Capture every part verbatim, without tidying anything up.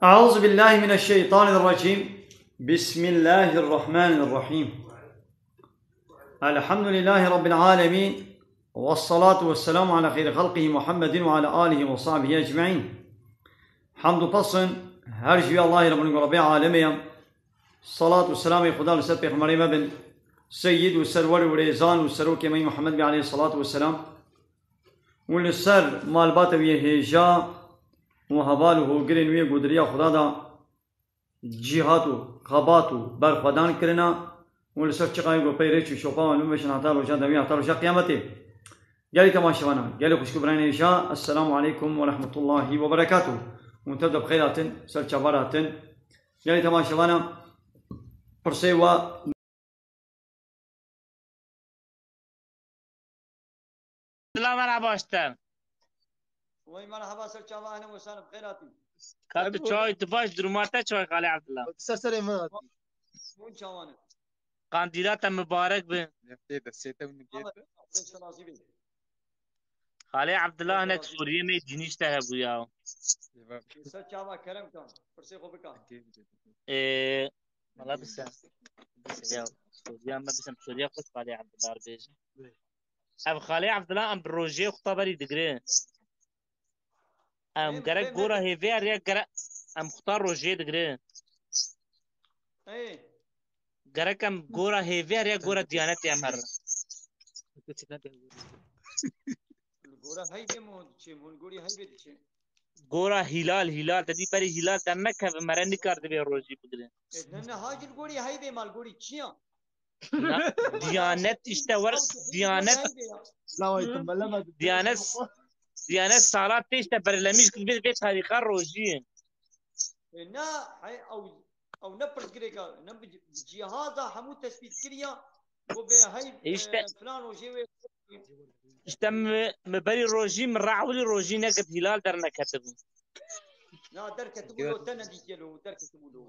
أعوذ بالله من الشيطان الرجيم. بسم الله الرحمن الرحيم. الحمد لله رب العالمين. والصلاة والسلام على خير خلقه محمد وعلى آله وصحبه أجمعين. Hamd û pesn her ji wî Allahê Rabbul Rebê Alemê ye. Salat û selamê Xuda li ser pêxemberê me bin, seyyid û serwer û rêzan û serokê me Muhammed bê aleyhissalatu vesselam. Û li ser malbata wî yê hêja û heval û hogirên wî yê ku di riya Xuda de cîhat û xebat û berxwedan kirina û li ser çiqayê ku pey rêç û şopa wan bimêşin heta roja dawî, heta roja qiyametê. Gelî temaşevana, gelî xwişk û birayên hêja, Esselamu aleykum ve rahmetullahi ve berekatuh. Hûn tev de bi xêr hatin, ser çavar hatin. Gelî temaşevana, pirsê wa Abdullah, merhaba, baş te. Wey merhaba, ser çava, ehlen we sehlen, bi xêr hatî. Ka tu çay, tu baş, duruma te çay, Xalê Abdullah? Ser serê min hatî. Hûn çawan in? Qandîla te mibarek bi. Xalê Abdullah, hinek soriyê me dînî ji te hebû ya. Ser çava, kerem kan, pirsê xwe bika. Ê, wala bisem. Ya, soriya me bisem, soriya xwe Xalê Abdullah bêje. Ev Xalê Abdullah em bi rojê xwe berî digire. Em gerek gora hêvê her ya gerek em xuta rojê digire. Gerek em gora hêvê her ya gora diyanetê em herin. Li gora heyvê mi hûn diçin? Hûn gorî heyvê diçin? Gora hîlal, hîlal. Te dî berî hîlal dernekeve, mere nikar divê rojî bigire. E, ne, ne, hacî li gorî heyvê mal gorî çiya? Na, diyanet işte wer, diyanet, diyanet, diyanet sala tê işte berlemîş kir vê, vê tarîxa rojî. E, na, hey, ew, ew ne pirsgirêka, ne bi, bi cîhaza hemû tespît kiriya, ku bê hey, işte, e, filan rojê wê. İşte mi, mi berî rojî, mi re'wilî rojî nekir, hîlal derneketibû. Na, derketibû lo, te nedîtiye lo, derketibû lo.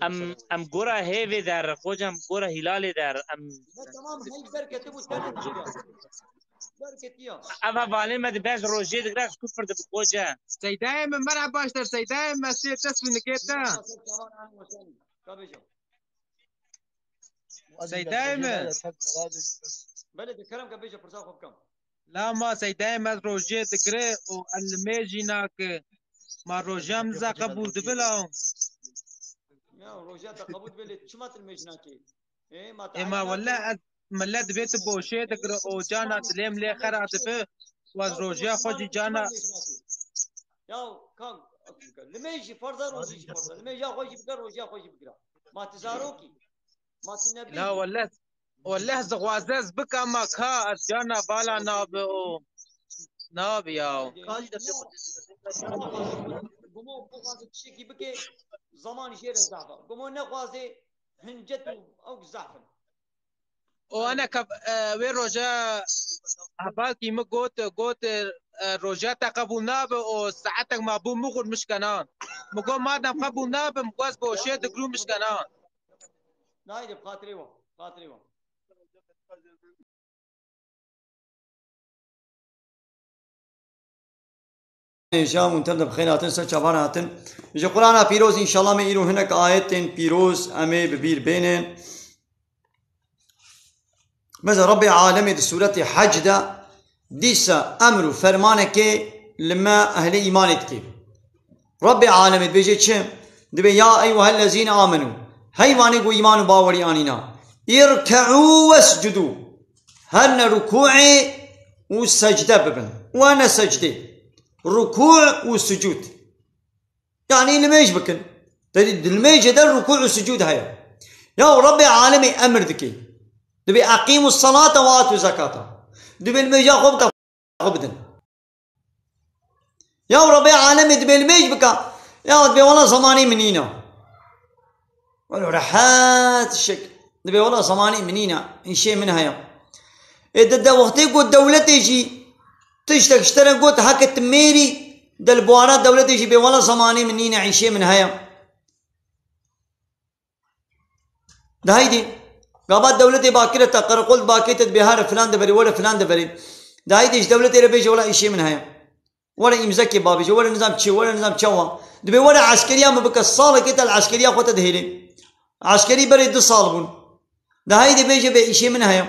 Em, em gora hêvê der, xocam, gora hîlalê der, em. Ne, tamam, hey derketibû, te nedîtiye. Derketiya. Ev hevalê me dibe ez rojê digre, ez kufir dibi, xoce. Seydayê min, merhaba, baş der, seydayê min, ez tê dest bi nikê te. Ka bêje. Seydayê min. Belê, de kerem ke bêje, pirsa xwe bikim. La ma seydayê me rojê digire û ez limêjî nake. Ma roja min za qebûl dibe la? Ya, roja te qebûl dibe, lê çima tu limêj nakî? Ê, ma te Ê, ma wele ez, millet divê tu boşê digire û cana dilê min lê xera dibe. Waz rojiya xwe jî cana. Ya, kan, limêj jî farz e, rojî jî farz e. Limêja xwe jî bike, rojiya xwe jî bigire. Ma tu zarokî. Ma tu nebî. La wele, wele ez dixwaze ez bike, ama ka ez cana vala nabe û nabe ya. Gumo bixwaze tiştekî bike, zaman jê re zaf e. Gumo nexwaze hincet û ew zaf in. O ene ka, e, wê roja hevalkî min got, got, e, roja te qebûl nabe û saetek ma bû mixwir mişkena. Min got madem qebûl nabe, min got ez bi hoşê digirû mişkena. Nayê de bi xatirê we, xatirê we. Hêja hûn tev de bi xêr hatin, ser çavan hatin. Ji Qur'ana pîroz înşallah me îro hinek ayetên pîroz em ê bi bîr bênin. Mesela Rabbê Alemê di sûretê Hec de dîsa emr û fermanekê li me ehlê îmanê dike. Rabbê Alemê dibêje çi? Dibê, "Ya eyyuhellezîne amenû." Hey wanê ku îman û bawerî anîna. "Irke'û vescudû." Herne rukûê û secde bibin. Werne secdê. Rukû û sucûd. Yanî limêj bikin. Te dî di limêjê de rukû û sucûd heye. Ya Rabbê Alemê emir dike. Dibê, "Eqîmû salate ve atû zekata." Dibê limêja xwe bike, xwe bidin. Ya Rabbê Alemê dibê limêj bike. Ya dibê, "Wela zemanê min nîne." Welo rehet şik. Dibê, "Wela zemanê min nîne. Îşê min heye." Ê di de wextê got dewletê jî tiştek ji te re got, heke tu mêrî, de li buhara dewletê jî bê, "Wela zemanê min nîne, îşê min heye." De heydê, gava dewletê bakire te, qereqol bakê te dibê here filan deverê, were filan deverê. De heydê ji dewletê re bêje, wela îşê min heye. Were îmzekê babêje, were nizam çi, were nizam çawa. Dibê were eskeriya min bike, salekê te li eskeriya xwe te dihêlê. Eskerî berê du sal bûn. De heydê bêje bê îşê min heye.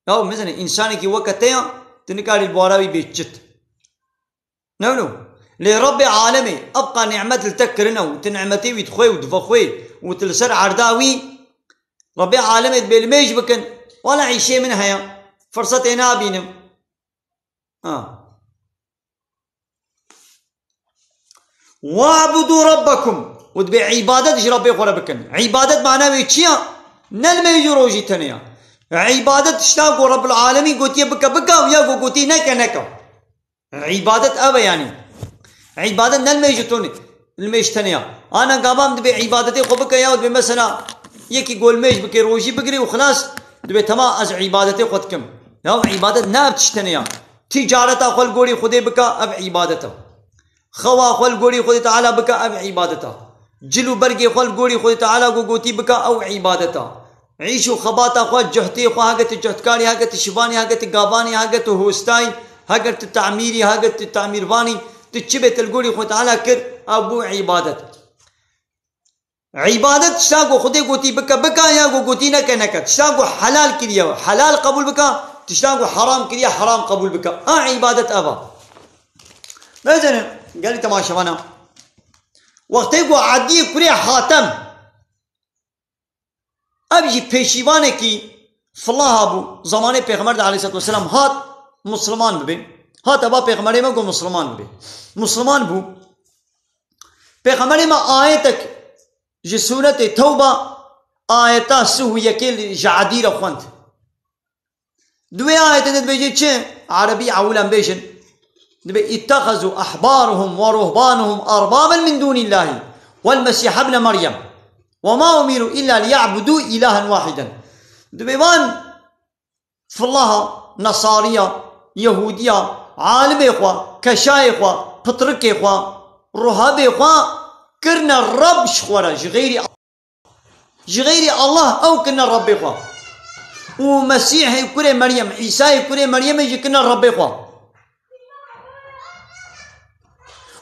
Ya mizane, însanekî weke te ya, tu nikarî li bara wî bê çit. Ne wilo? Lê Rebbê alemê, ev qa nîmet li te kirine û tu nîmetê wî dixwê û divexwê û tu li ser erda wî, Rebbê alemê dibê li mêj bikin, wela îşê min heye, firsetê nabînim. Ha. "Wa'budu rabbakum." Û dibê îbadet ji Rebbê xwe re bikin. Îbadet mana wê çi ya? Ne li mêj û rojî tenê ya. Îbadet tişta ku Rebbul Alemîn gotiye bike, bike, û ya ku gotî neke, neke. Îbadet ev e yanî. Îbadet ne li mêj û tonê, li mêj tenê ya. Ana gava min dibê îbadetê xwe bike ya, dibê mesela yekî ku li mêj bike, rojî bigirê û xilas, dibê tema ez îbadetê xwe dikim. Ya îbadet ne ev tişt tenê ya. Ticareta xwe li gorî Xwedê bike, ev îbadet e. Xewa xwe li gorî Xwedê Teala bike, ev îbadet e. Cil û bergê xwe li gorî Xwedê Teala ku gotî bike, ew îbadet e. Îş û xebata xwe, cuhtê xwe, heke tu cuhtkarî, heke tu şivanî, heke tu gavanî, heke tu hostayî, heke tu temîrî, heke tu temîrvanî, tu çi bê tu li gorî Xwedê Teala kir, ew bû îbadet. Îbadet tişta ku Xwedê gotî bike, bike, ya ku gotî neke, neke. Tişta ku helal kiriye, helal qebûl bike, tişta ku heram kiriye, heram qebûl bike. A îbadet ev e. Mezenin, gelî temaşevana. Wextê ku Ediyê kurê Hatem, ev jî pêşîvanekî filaha bû, zamanê Pêxember de aleyhissalatu vesselam hat, Musliman bibe. Hat eva Pêxemberê me ku Musliman bibe. Musliman bû. Pêxemberê me ayetek ji Sûretê Tewba, ayeta sih û yekê li ji Edî re xwend. Di wê ayetê de dibêje çi? Erebî ewlen bêjin. Dibê, "اتخذوا أحبارهم ورهبانهم أربابا من دون الله والمسيح ابن مريم وما أمروا إلا ليعبدوا إلها واحدا." Dibê van filaha, nesariya, yehûdiya, alimê xwe, keşayê xwe, pitrikê xwe, ruhebê xwe kirine reb ji xwe re, ji xeyrî Ji xeyrî Allah ew kirine Rebbê xwe. Û Mesîhê kurê Meryem, Îsayê kurê Meryemê jî kirine Rebbê xwe.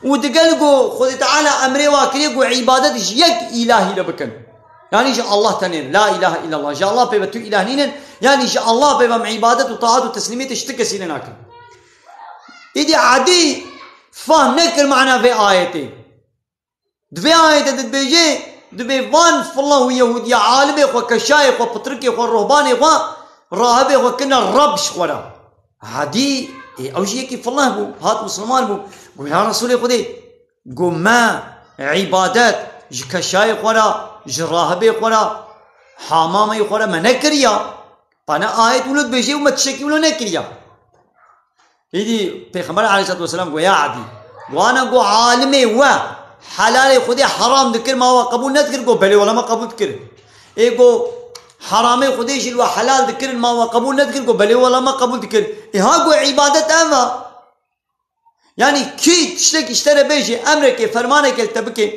Û digel ku Xwedê Teala emrê wa kiriye ku îbadet ji yek îlahî re bikin. Yanî ji Allah tenê, la ilahe illallah. Ji Allah pê ve tu îlah nînin, yanî ji Allah pê ve em îbadet û taat û teslîmiyetê ji ti kesî lê nakin. Îdî Edî fahm nekir mana vê ayetê. Di vê ayetê de dibêje, dibê van fila û Yehûdiya alimê xwe, keşayê xwe, pitrikê xwe, ruhbanê xwe, rahibê xwe kirine Reb ji xwe re. Hadî, ê, ew jî yekî fila bû, hat misilman bû. Got, ya Resûlê Xwedê, got, me îbadet ji keşayê xwe re, ji rahibê xwe re, hamamê xwe re me nekiriya. Pa ne ayet wilo dibêje û me tiştekî wilo nekiriya. Îdî Pêxember aleyhissalatu vesselam got, ya Edî, wana got alimê we helalê Xwedê heram dikir, ma we qebûl nedikir? Got, belê, wela me qebûl dikir. Ê got, heramê Xwedê jî li we helal dikirin, ma we qebûl nedikir? Got, belê, wela me qebûl dikir. Ê ha got, îbadet ev e. Yanî kî tiştek ji te re bêjê, emrekê, fermanekê li te bike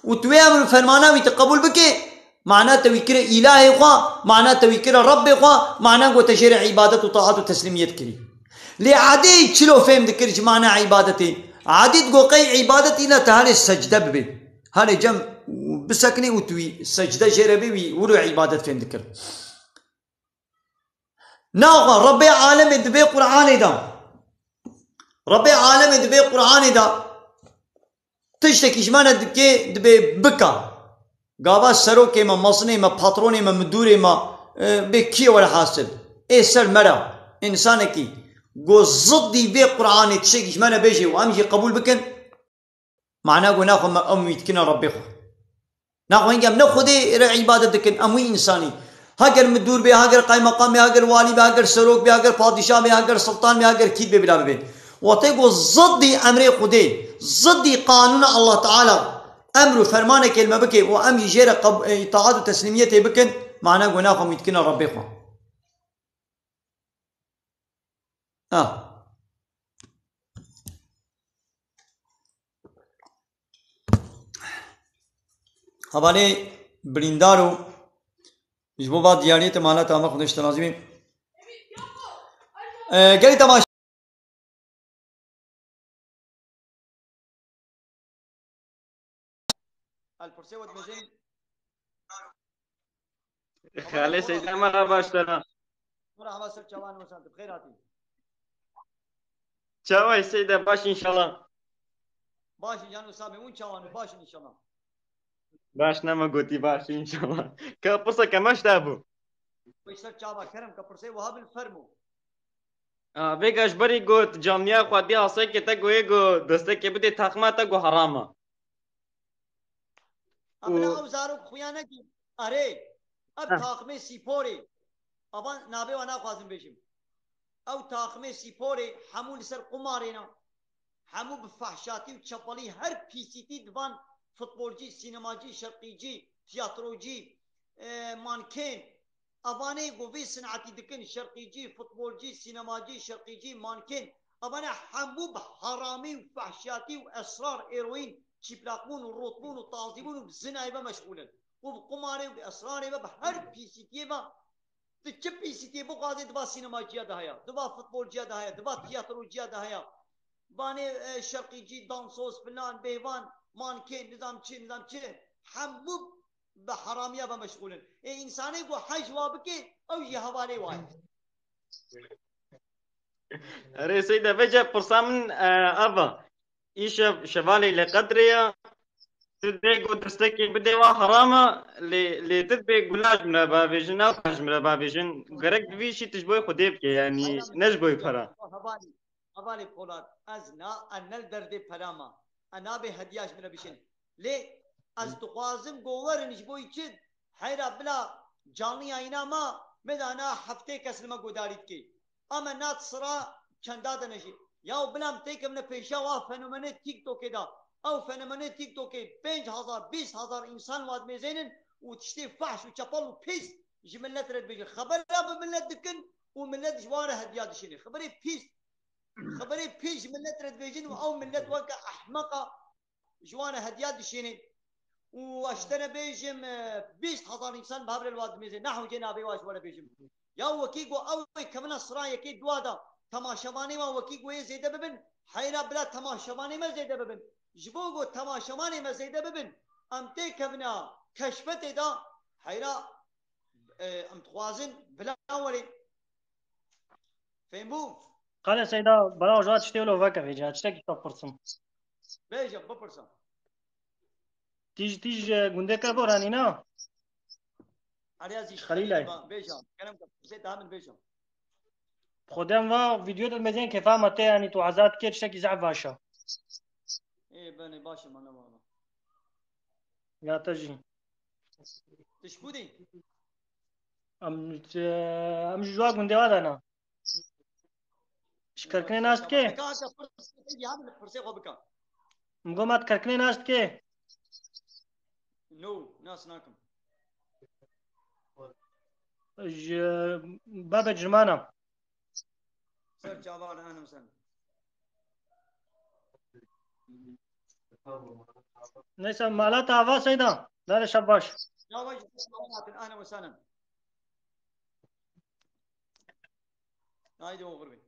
û tu wê emr û fermana wî tu qebûl bike, mana te wî kire îlahê xwe, mana te wî kire Rebbê xwe, mana got te jê re îbadet û taat û teslîmiyet kirî. Lê Edî çilo fêm dikir ji mana îbadetê? Edî digot qey îbadet îna te herê secde bibê. Herê cem bisekinê û tu wî secde jê re bê, wî wilo îbadet fêm dikir. Naxwe Rebbê alemê dibê Qur'anê de. Rebbê alemê dibê Qur'anê de. Tiştekî ji me re dike, dibê bika. Gava serokê me, mezinê me, patronê me, midûrê me, e, bê kî ye were hasil. Ê ser me re. Însanekî go ziddî vê Qur'anê tiştekî ji me re bêjê û em jî qebûl bikin. Mana got naxwe me em wî dikine Rebbê xwe. Naxwe hingê em ne Xwedê re îbadet dikin, em wî însanî. Heger midûr bê, heger qaymeqam bê, heger walî bê, heger serok bê, heger padîşah bê, heger sultan bê, heger kî bê bila bibê. Wextê got ziddî emrê Xwedê, ziddî qanûna Allah Teala, emr û fermanekê li me bike û em jî jê re qeb-, e, îtaat û teslîmiyetê bikin, mana got naxwe em wî dikine Rebbê xwe. Ha. Hevalê birîndar û Ji bo va diyariyê te mala te ama Xwedê ji te razî bî. E, gelî temaşe. El pirsê we dimêjin. Xalê Seyda, merhaba ji te re. Merhaba ser çavan we, sen bi xêr hatî. Çawa yî Seyda, baş înşallah. Baş in canım, sabê hûn çawan û baş in înşallah. Baş, nema gotî baş înşallah. Ka pirsa kema ji te bû. Wê ser çava kerem ka pirsê wiha bin fermo. A, vêga ji berî got, camiya xwe dî asayekê te goyê go, destekê bidê taxima te go herama. Amina û ew zarok xuya nekî. Erê, ev Heh. taximê sîporê. Avan navê wa naxwazim bêjim. Ew taximê sîporê hemû li ser qumarê ne. Hemû bi fehşatî û çepelî her pîsîtî di van futbolcî, sînemacî, şerqîcî, tiyatrocî, e, mankên, evanê ku vê sinetî dikin, şerqîcî, futbolcî, sînemacî, şerqîcî, mankên, evane hemû bi haramî û fehşatî û esrar, eroîn, çîplaqbûn û rotbûn û tazîbûn û bi zinayê ve meşxûl in. Û bi qumarê û bi esrarê ve, bi her pîsîtiyê ve, tu çi pîsîtiyê bixwazê, di va sînemacîya de heye, di va futbolciya de heye, di va tiyatrociya de heye. Vanê, e, şerqîcî, dansoz, filan, bêvan, mankên, nizam çi, nizam çi. Hemû bi heramiya ve meşxûl in. Ê însanê ku hej wa bike, ew jî hevalê wa ye. Erê Seyda, vêca pirsa min, e, ev e. Îşev şevalê Leyletul Qedrê ye. Tu dê ku destekê bidê wa heram e, lê, lê tu dibê gula ji min re bavêjin, ew ji min re bavêjin. Gerek bi vî jî tu ji bo Xwedê bike, yanî ne ji bo pera. Hevalê, hevalê Polat, ez na, ez ne li derdê pera me. Ez nabê hediya ji min re bişên. Lê ez dixwazim ku werin ji bo çi? Heyra bila canlı yayına ma, me da na heftê kes li me guhdarî dike. Ama nat sira çenda de nejî. Ya bila em têkevine pêşa wa fenomenê TikTokê de. Ew fenomenê TikTokê pênc hezar, bîst hezar însan wa dimêzênin û tiştê fehş û çepel û pîs ji millet re dibêjin. Xebera bi millet dikin û millet ji wan re hediya dişînin. Xeberê pîs. Xeberê pîs ji millet re dibêjin û ew millet weke ehmeqa ji wan re hediya dişînê. Û ez ji te re bêjim, e, bîst hezar însan bi hev re li wa dimêze. Nehewce navê wa ji we re bêjim. Ya wekî ku ew ê kevina sira yekê dua de, temaşevanê wan wekî ku yê zêde bibin, heyra bila temaşevanê me zêde bibin. Ji bo ku temaşevanê me zêde bibin, em tê kevina keşfetê de, heyra, e, em dixwazin bila werê. Fêm bû? Xalê Seyda, bera ji wa tiştê wilo veke vêca, tiştekî te pirsim. Bêje, bipirse. Tîj, tîj, e, gundê ke goranî na? Erê Ezîz, Xelîlay. Bêje, kerem ke, pirsê te min bêje. Xwedem va vîdeo de mezên kêfa me te, yanî tu azad kê tiştekî zehf baş e. Ê, benê, baş e, mane baba. Ya te jî. Tu ji ku dî? Em, e, em ji wa gundê wa de ne. Ji Kerkinê nas dike? Bika, bika, pirsê xwe bika. Min got, ma tu Kerkinê nas dike? No, nas nakim. Ji babê cirmana. Ser çavan, ehlen sen. Neyse, mala te ava Seyda. Lale şev baş. Ya vay, ahlen ve sahlen. Haydi oğur bey.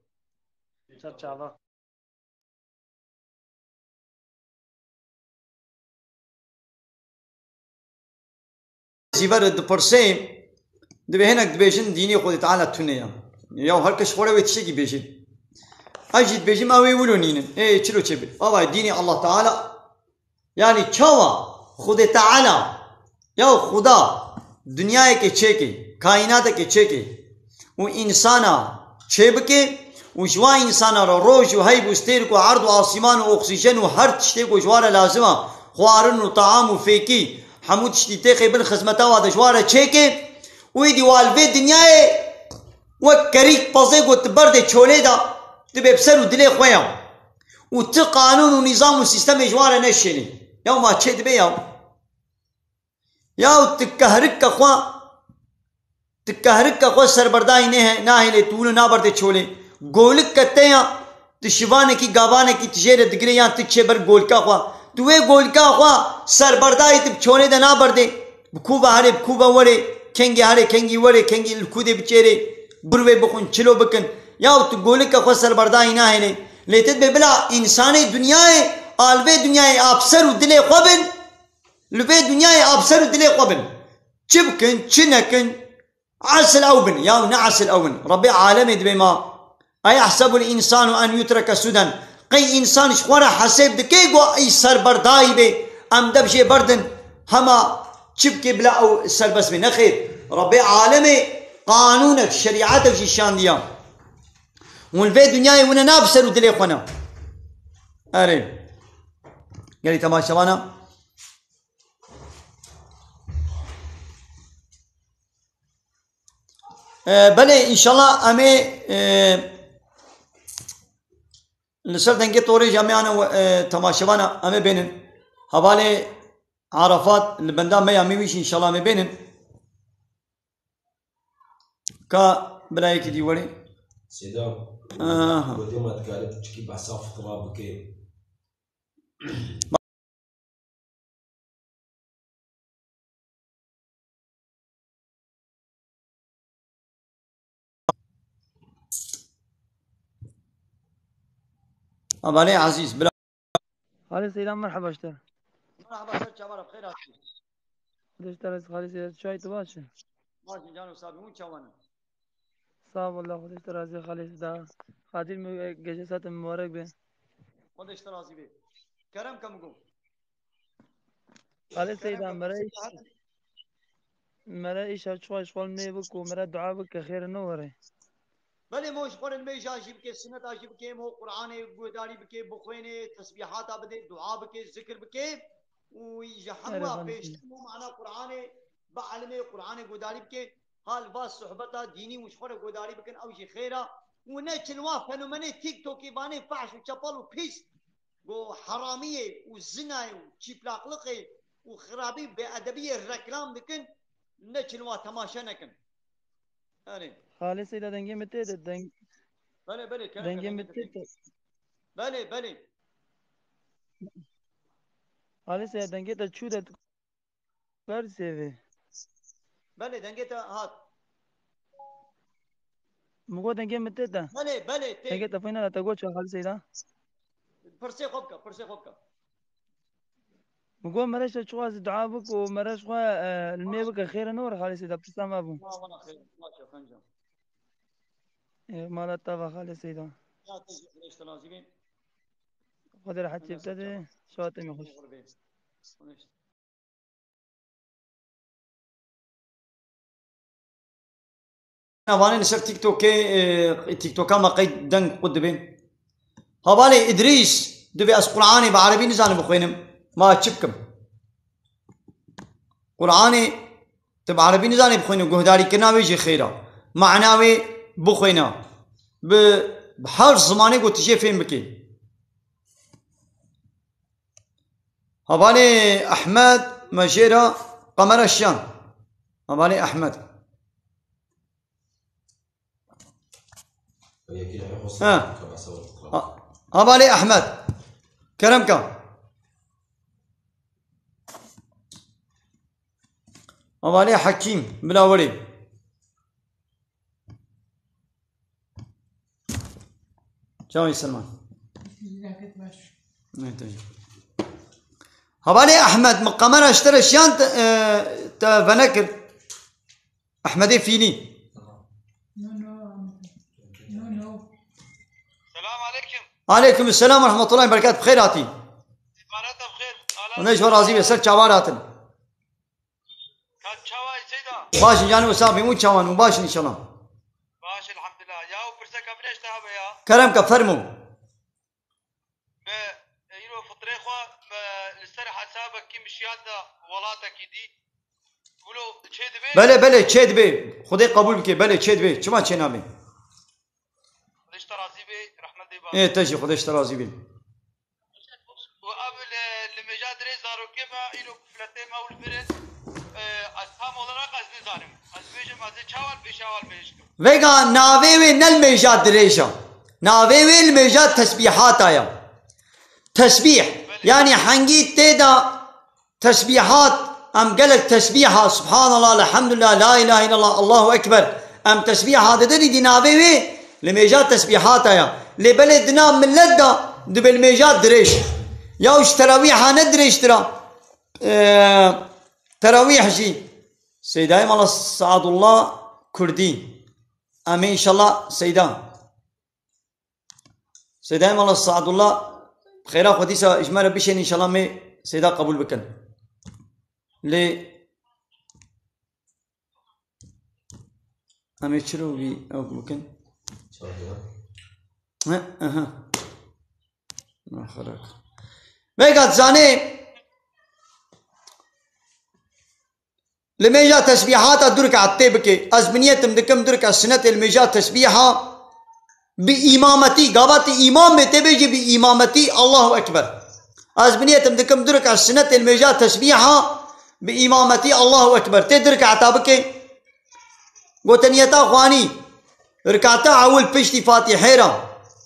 Ser çava. Zîver dipirsê, dibê hinek dibêjin dînê Xwedê Teala tune ye. Ya her kes xwe re wê tiştekî bêje. Ez jî dibêjim ew ê wilo nînin. Ê çilo çêbe. Ava dînê Allah Teala, yanî çawa Xwedê Teala, ya Xuda dinyayeke çêke, kaînateke çêke û însana çêbike û ji wan însana re roj û heyv û stêrk û erd û asîman û oksîjen û her tiştê ku ji wan re lazim e, xwarin û taam û fêkî, hemû tiştî têxê bin xizmeta wa de ji wan re çêke û êdî wa li vê dinyayê wek kerîk pezê ku tu berdê çolê de, tu bê bi ser û dilê xwe ya û ti qanûn û nîzam û sîstemê ji wan re neşênê. Ya ma çê dibe ya. Ya tu kehrike xwe, tu kehrike xwe serberdayî nehê, nahêlê, tu wilo naberdê çolê. Golike te ya, tu şivanekî, gavanekî tu jê re digirê yan tu çê ber golika xwe. Tu wê golika xwe serberdayî tu bi çolê de naberdê. Bi ku ve herê, bi ku ve werê. Kengî herê, kengî werê, kengî li kûdê biçêrê, gurvê bixwin, çilo bikin. Ya tu golika xwe serberdayî nahêlê. Lê tu dibê bila însanê dinyayê, a li vê dinyayê a bi ser û dilê xwe bin, li vê dinyayê a bi ser û dilê xwe bin. Çi bikin, çi nekin, esil ew bin, ya ne esil ew bin. Rebbê alemê dibê ma. Eyehsebul însanu en yutreke sudan. Qey însan ji xwe re hesêb dike ku ey serberdayî bê, em dev jê berdin, hema çi bike bila ew serbest bê? Nexêr. Rebbê alemê qanûnek, şerîetek jî şandiya. Hûn li vê dinyayê hûn e na bi ser û dilê xwe ne. Erê. Gelî temaşevana. E, belê, înşallah em ê, e, li ser dengê torê jî em ê ana we-, e, temaşevana em ê bênin. Hevalê Arafat li benda me ya, me wî jî înşallah em ê bênin. Ka bila yekî dî werê. Seyda, Aha. Gotê me dikare piçikî behsa fitra bike. Abalê Ezîz, bila. Xalid Seydan, merhaba ji te. Merhaba, ser çawa re, bi xêr hatî. Xwedê ji te razî, Xalid Seydan, çay tu baş e? Baş in cano sabî, hûn çawa ne? Sağ ol, Allah Xwedê ji te razî, Xalid Seydan. Xatir mi, e, gece satin mübarek be. Xwedê ji te razî be. Kerem ke min got. Xalid Seydan, mere îş-, mere îşa çuwa ji xwe li nê bik û mere dua bik ke xêr ne were. Belê, mo ji xwe re nimêja jî bike, sineta jî bike, mo Qur'anê guhdarî bike, bixwêne, tesbîhata bide, dua bike, zikir bike û ji hemû pêştir mo mana Qur'anê bielime, Qur'anê guhdarî bike, ha li va sohbeta dînî û ji xwe re guhdarî bikin, ew jî xêr a û neçin wa fenomenê TikTokê vanê fahş û çepal û pîs. Go heramiyê û zinayê û çîplaqliqê û xirabî û bêedebiyê reklam dikin, neçin wa temaşe nekin. Erê. Xalê Seyda, dengê min tê de, deng-, Belê, belê, kerem dengê kerem, min tê de. Belê, belê. Xalê Seyda, dengê te çû de. Ber sêvê. Belê, dengê te hat. Min got dengê min tê te. Belê, belê, tê. Dengê te fîna te got çaxal Seyda. Pirsê xwe bike, pirsê xwe bike. Min got mere ji te çiqas dua bik û mere ji xwe, e, li me bike, xêr e, ne were Xalê Seyda, pirsa me bû. Wa, wa, xêr, baş e, xenca. E, mala te va Xalê Seyda. Ya te jî Xwedê ji te razî be. Xwedê rehet çê bide de, şewatê me xweş. Xwedê. Navane li ser TikTokê, e, TikToka me qey deng qut dibe. Hevalê Idrîs, divê ez Qur'anê bi erebî nizanim bixwînim. Ma çi bikim? Qur'anê tu bi erebî nizanî bixwînî, guhdarîkirina wê jî xêr a. Mana wê bixwîne. Bi, bi her zimanê ku tu jê fêm bikî. Hevalê Ehmed me jê re qemera şiyan. Hevalê Ehmed. Ha. Ha-, hevalê Ehmed. Kerem ka. Hevalê Hekîm. Bila werê. Çawa yî Selman? Ne, te. Hevalê Ehmed, min qemera ji te re şiyan te, e, te venekir. Ehmedê Fîlî. No, no, no, no. Selam aleyküm. Aleyküm selam ve rahmetullahi ve berekat. Bi xêr hatî. Îbaret bi xêr. Hûn ji we razî be, ser çawa hatin. Ka çawa yî Seyda? Baş in, canê we sax bî, hûn çawan, hûn baş in înşallah. Baş, elhamdulillah. Ya, û pirseka min ji te hebe ya. Kerem ke, fermû. Me, e, îro fitrê xwe, me li ser hesabekî min şiyan da welatekî dî. Wilo çê dibe? Belê, belê, çê dibe. Xwedê qebûl bike, belê, çê dibe. Çima çê nabe? Xwedê ji te razî be, rehmet dê ba. Ê, te jî Xwedê ji te razî be. Û ev li, li mêja dirê zarokê me, îro kufletê me û li vir in, e, ez tam olarak ez nizanim. Ez bêjim, ez ê çawa li pêşa wan mêj kim. Vêga navê wê ne li mêja dirêj e. Navê wê li mêja tesbîhata ye. Tesbîh, belê, yanî hengî tê de tesbîhat, Em gelek tesbîha, Subhanallah, Elhamdulillah, La ilahe illallah, Allahu Ekber. Em tesbîha didin, îdî navê wê li mêja tesbîhata ya. Lê belê di nav millet de dibe li mêja dirêj. Ya ji terawîha ne dirêjtir a. Ee, terawîh jî. Seydayê Mala Saadullah Kurdî. Em ê înşallah Seyda. Seydayê Mala Saadullah, xeyra xwe dîsa ji me re bişên, înşallah me Seyda qebûl bikin. Lê em ê çilo wî ew bikin? He, aha. Naxirek. Vêga zanê, Li mêja tesbîhata du rekat tê bike. Ez bi niyetim dikim du rekat sunetê li mêja tesbîha bi îmametî, gava tê îmam bê tê bêjî bi îmametî Allahu Ekber. Ez bi niyetim dikim du rekat sunetê li mêja tesbîha bi îmametî Allahu Ekber. Tê du rekata bike. Gote niyeta xwanî. Rikata ewil piştî Fatîhê re.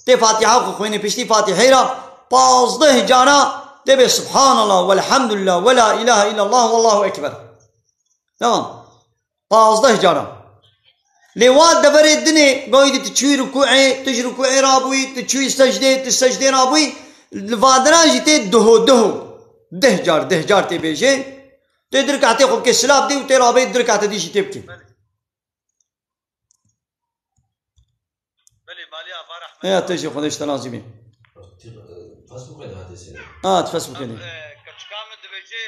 Tê Fatîha xwe xwînê piştî Fatîhê re pazdeh cara tê bê Subhanallah, velhamdülillah, ve la ilahe illallah, vallahu ekber. Tamam. Pazdeh cara. Lê wa deverê dinê, goyî di tu çûyî rukûê, tu ji rukûê rabûyî, tu çûyî secdê, tu secdê rabûyî, li vadira jî tê duho duho. Deh car, deh car tê bêjê. Tê du rekatê xwe bike silav dê û tê rabê du rekatê dî jî tê bikê. Belê, malê ava rehmet. Ya te jî Xwedê ji te razî bê. Tî, e, Facebookê de hatê sê. Ha, di Facebookê de. E, keçika min dibêje,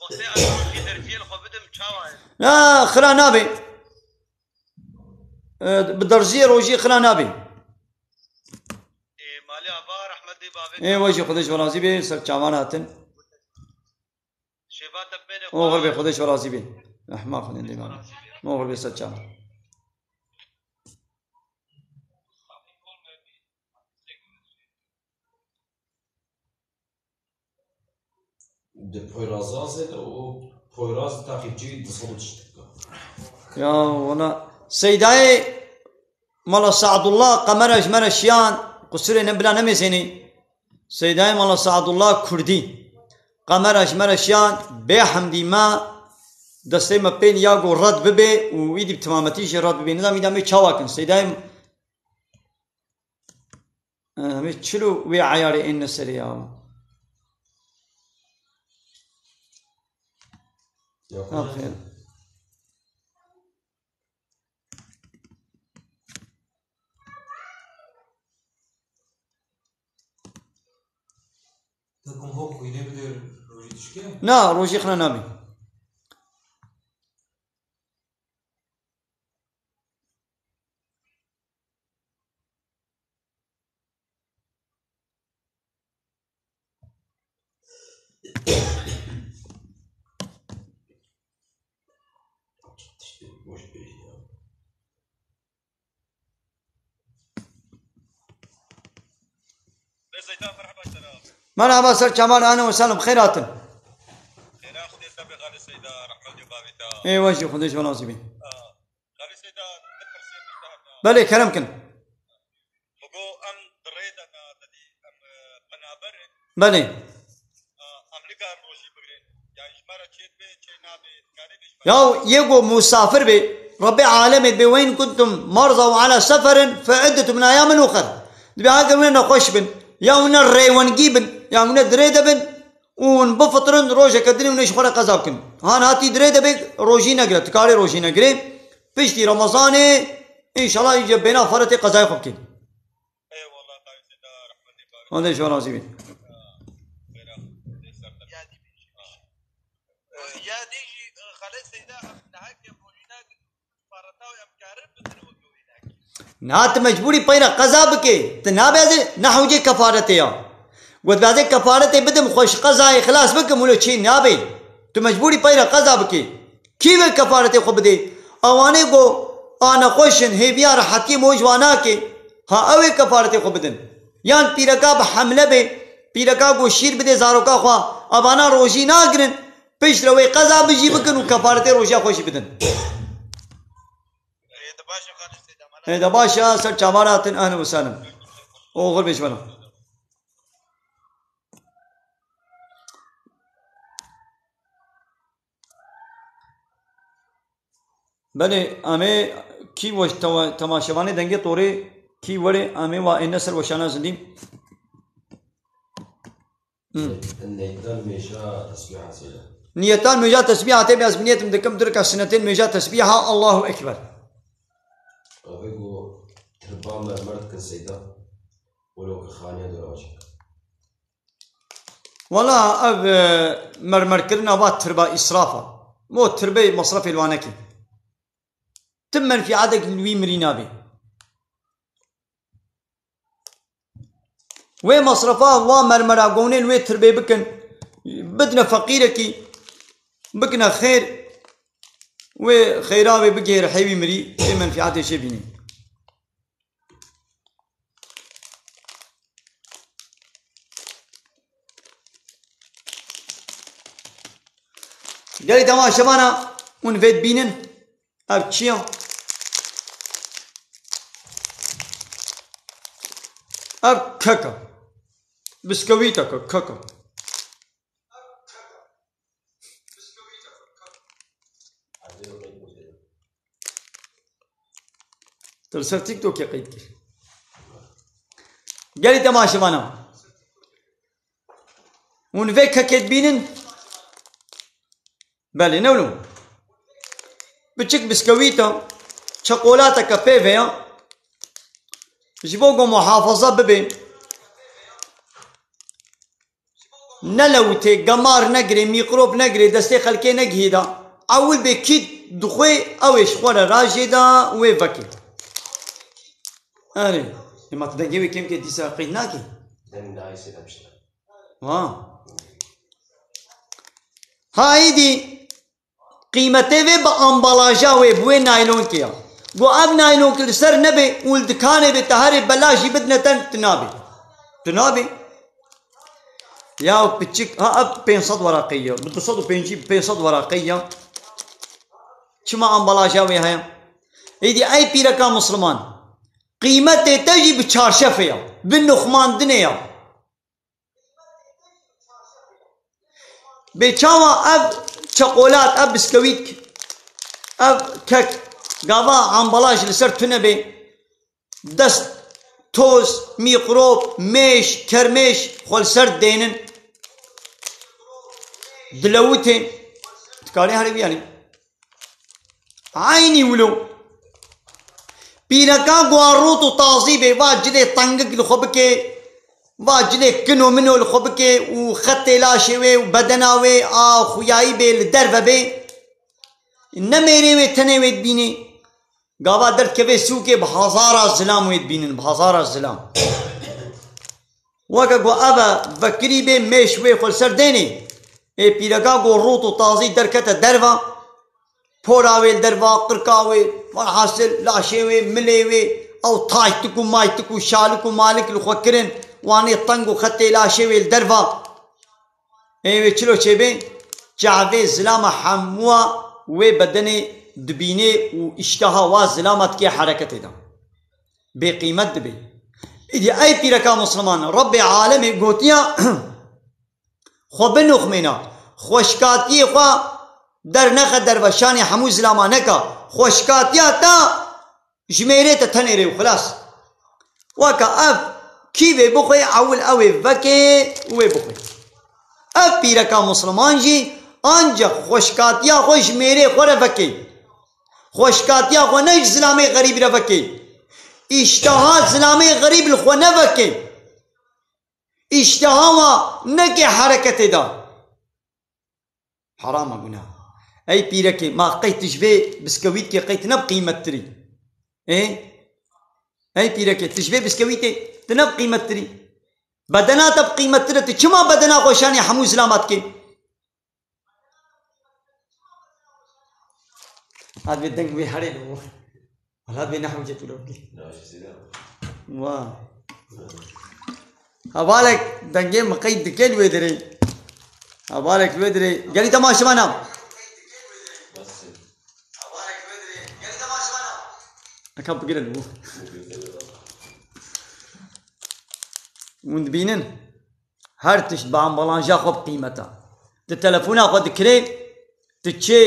wextê ez rojî derziyê li xwe bidim, çawa ye? Na, xira nabê. E, bi derziyê rojî xira nabê. E, malê ava rehmetê bavê. E, we jî Xwedê ji we razî bê, ser çavan hatin. Şêva te bêne Oxir bê, xwe. Xwedê ji we razî bê. Rehma Xwedê dê bane. Oxir bê ser çavan. Di Poyrazazê de û Poyraz taqîbçî du sed û çil dike. Ya, wala Seydayê Mala Saadullah qemera ji me re şiyan, qusurê ne bila nemêzênî. Seydayê Mala Saadullah Kurdî. Qemera ji me re şiyan, bê hemdî me, destê me pêl ya ku red bibe û îdî bi timametî jî red bibe. Nizam îda me çawa kin. Seydayê, e, em ê çilo wê eyarê êne serê ya. Ya, Aferin. Te kum hok xwînê bide rojî dişke? Na, rojî xina nabî. Merhaba ser çavan, ahlen ve sahlen, bi xêr hatin. Xêra Xwedê te be Xalê Seyda, rehmetê bavê te. Ê we jî Xwedê ji we razî be. Xalê Seyda, ti pirsê min te hene. Belê, kerem kin. Bigo em di rê de ne, te dî em, e, penaber in. Belê. E, em nikarin rojî bigrin. Yani ji me re çê dibe, çê nabe, dikarî bê ji me re. Ya yê ku musafir be, Rebbê alemê dibe, "Ve in kuntum marza ve ala seferin fe iddetun min ayamin uxer." Dibe, ha ger wine nexweş bin, ya wine rêwengî bin, ya wine di rê de bin, û hûn bifitirin, rojeke dinê hûn ê ji xwe re qeza bikin. Han hatî di rê de bê, rojî negire, tu karê rojî negirê. Piştî Remezanê, înşallah, îca bêna feretê qezayê xwe bikê. Eyvallah, Xalê Seyda, rehmetê bavê. Xwedê ji we razî bê. Xêra, Xwedê ser te. Ya dî bêjî. Ya dî jî, Xalê Seyda, em neheke rojî nagrin. Niha tu mecbûrî peyre qeza bikê. Tu nabê ez ê nehewcê kefaretê ya. Got, "Ez ê kefaretê bidim, xwe ji qezayê xilas bikim, wilo çê nabê." Tu mecbûrî peyre qeza bikê. Kî wê kefaretê xwe bidê? Ewanê ku a nexweş in, hêviya rehetiyê mo ji wan nake. Ha ew ê kefaretê xwe bidin. Yan pîreka bi hemle bê, pîreka ku şîr bidê zaroka xwe, evana rojî nagirin. Piştre wê qeza bijî bikin û kefaretê rojiya xwe jî bidin. Ê de baş e, ser çavan hatin, ehlen ve sehlen. Oxir bê ji we re. Belê, em ê kî weş tewa-, temaşevanê dengê torê kî werê em ê wa êne ser weşana zindî. Hmm. Niyeta nûêja tesbîha seyda. Niyeta nûêja tesbîha tê, ez bi niyetim dikim dirka sinetên nûêja tesbîha Allahu Ekber. Ev ê ku tirba mermer dikin seyda. Wilo ki xaniya dora çek. Wala ev, e, mermerkirina va tirba îsraf a. Mo tirbê masrafê li wan neke. Ti menfîatek li wî mirî nabe. Wê masrafa wa mermera gonê li wê tirbê bikin, bidine feqîrekî, bikine xêr, wê xêra wê bigihêre hêvî mirî, wê menfîatê jê bînî. Gelî temaşevana hûn vê dibînin? Ev çi ye? Ev kek e. Biskewîtek e, kek e. Tu li ser TikTokê qeyd kir. Gelî temaşevana. Hûn vê kekê dibînin? Belê, ne wilo. Biçik biskewît e, çekolateke pê ve ya. Ji bo ku muhafaza bibe. Nelewitê, gemar negirê, mîkrop negirê, destê xelkê negihîda. Ewil bê kî dixwê, ew ê ji xwe re rajêda, wê vekê. Erê, ema tu dengê wê kêm kê dîsa qeyd nakî? Deng nayê sê demiştir. Ha. Ha, îdî qîmetê vê bi ambalaja wê, bi wê naylonkê ya. Got ev naylonk li ser nebe û li dikanê bê, te herê belaş jî bidine te, tu nabê. Tu nabê. Ya piçik, ha, ev pênc sed weraqeyî ya. Bi du sed û pêncî, pênc sed weraqeyî ya. Çima ambalaja wê heye? Êdî ey pîreka misliman. Qîmetê te jî bi çarşefê ya. Bi nuxmandinê ya. Bê çawa ev çekolat, ev biskewît, ev kek, gava ambalaj li ser tune bê, dest, toz, mîkrop, mêş, kermêş xwe li ser dênin. Dilewitên. Dikarî herî viyanî. Eynî wilo. Pîreka ku a rût û tazî bê, va cilê tengik li xwe bike, va cilê kino mino li xwe bike û xetê laşê wê û bedena wê a xuyayî bê, li derve bê. Ne mêrê wê tenê wê dibînî. Gava derdikeve sûkê bi hazara zilam wê dibînin, bi hazara zilam. Weke ku ev e vekirî bê mêş wê xwe li ser dênê. Ê pîreka ku rût û tazî derkete derva, pora wê li derva, qirka wê, velhasil laşê wê, milê wê, ew taytik û maytik û şalik û malik li xwe kirin, wanê teng û xetê laşê wê li derva. Ê wê çilo çêbê? Çavê zilama hemûa wê bedenê dibînê û îşteha wa zilama dikê hereketê de. Bêqîmet dibê. Îdî ey pîreka Musliman, Rebbê alemê gotiya, xwe binixmêna, xweşkatiyê xwe dernexe derve, şanê hemû zilama neka, xweşkatiya te ji mêrê te tenê rê û xilas. Weke ev kî vê bixwê, ewil ew ê vekê û wê bixwê. Ev pîreka Musliman jî ancaq xweşkatiya xwe ji mêrê xwe re vekê. Xweşkatiya xwe ne ji zilamê xerîb re vekê. Îşteha zilamê xerîb li xwe nevekê. Îşteha wa neke hereketê de. Heram e, guna. Ey pîrekê, ma qey tu ji vê biskewîtkê qey tu ne bi qîmettirî? Ê? Ey pîrekê, tu ji vê biskewîtê tu ne bi qîmettirî? Bedena te bi qîmettir e, tu çima bedena xwe şanê hemû zilama dikê? Hat vê deng wê herê li bo. Hat vê nehewce tu lewkî. Wa. Hevalek dengê min qeyd dike li wê derê. Hevalek li wê derê. Gelî temaşevana. Eka bigire li bo. Hûn dibînin? Her tişt bi ambalanja xwe bi qîmet e. Tu telefona xwe dikirê, tu çê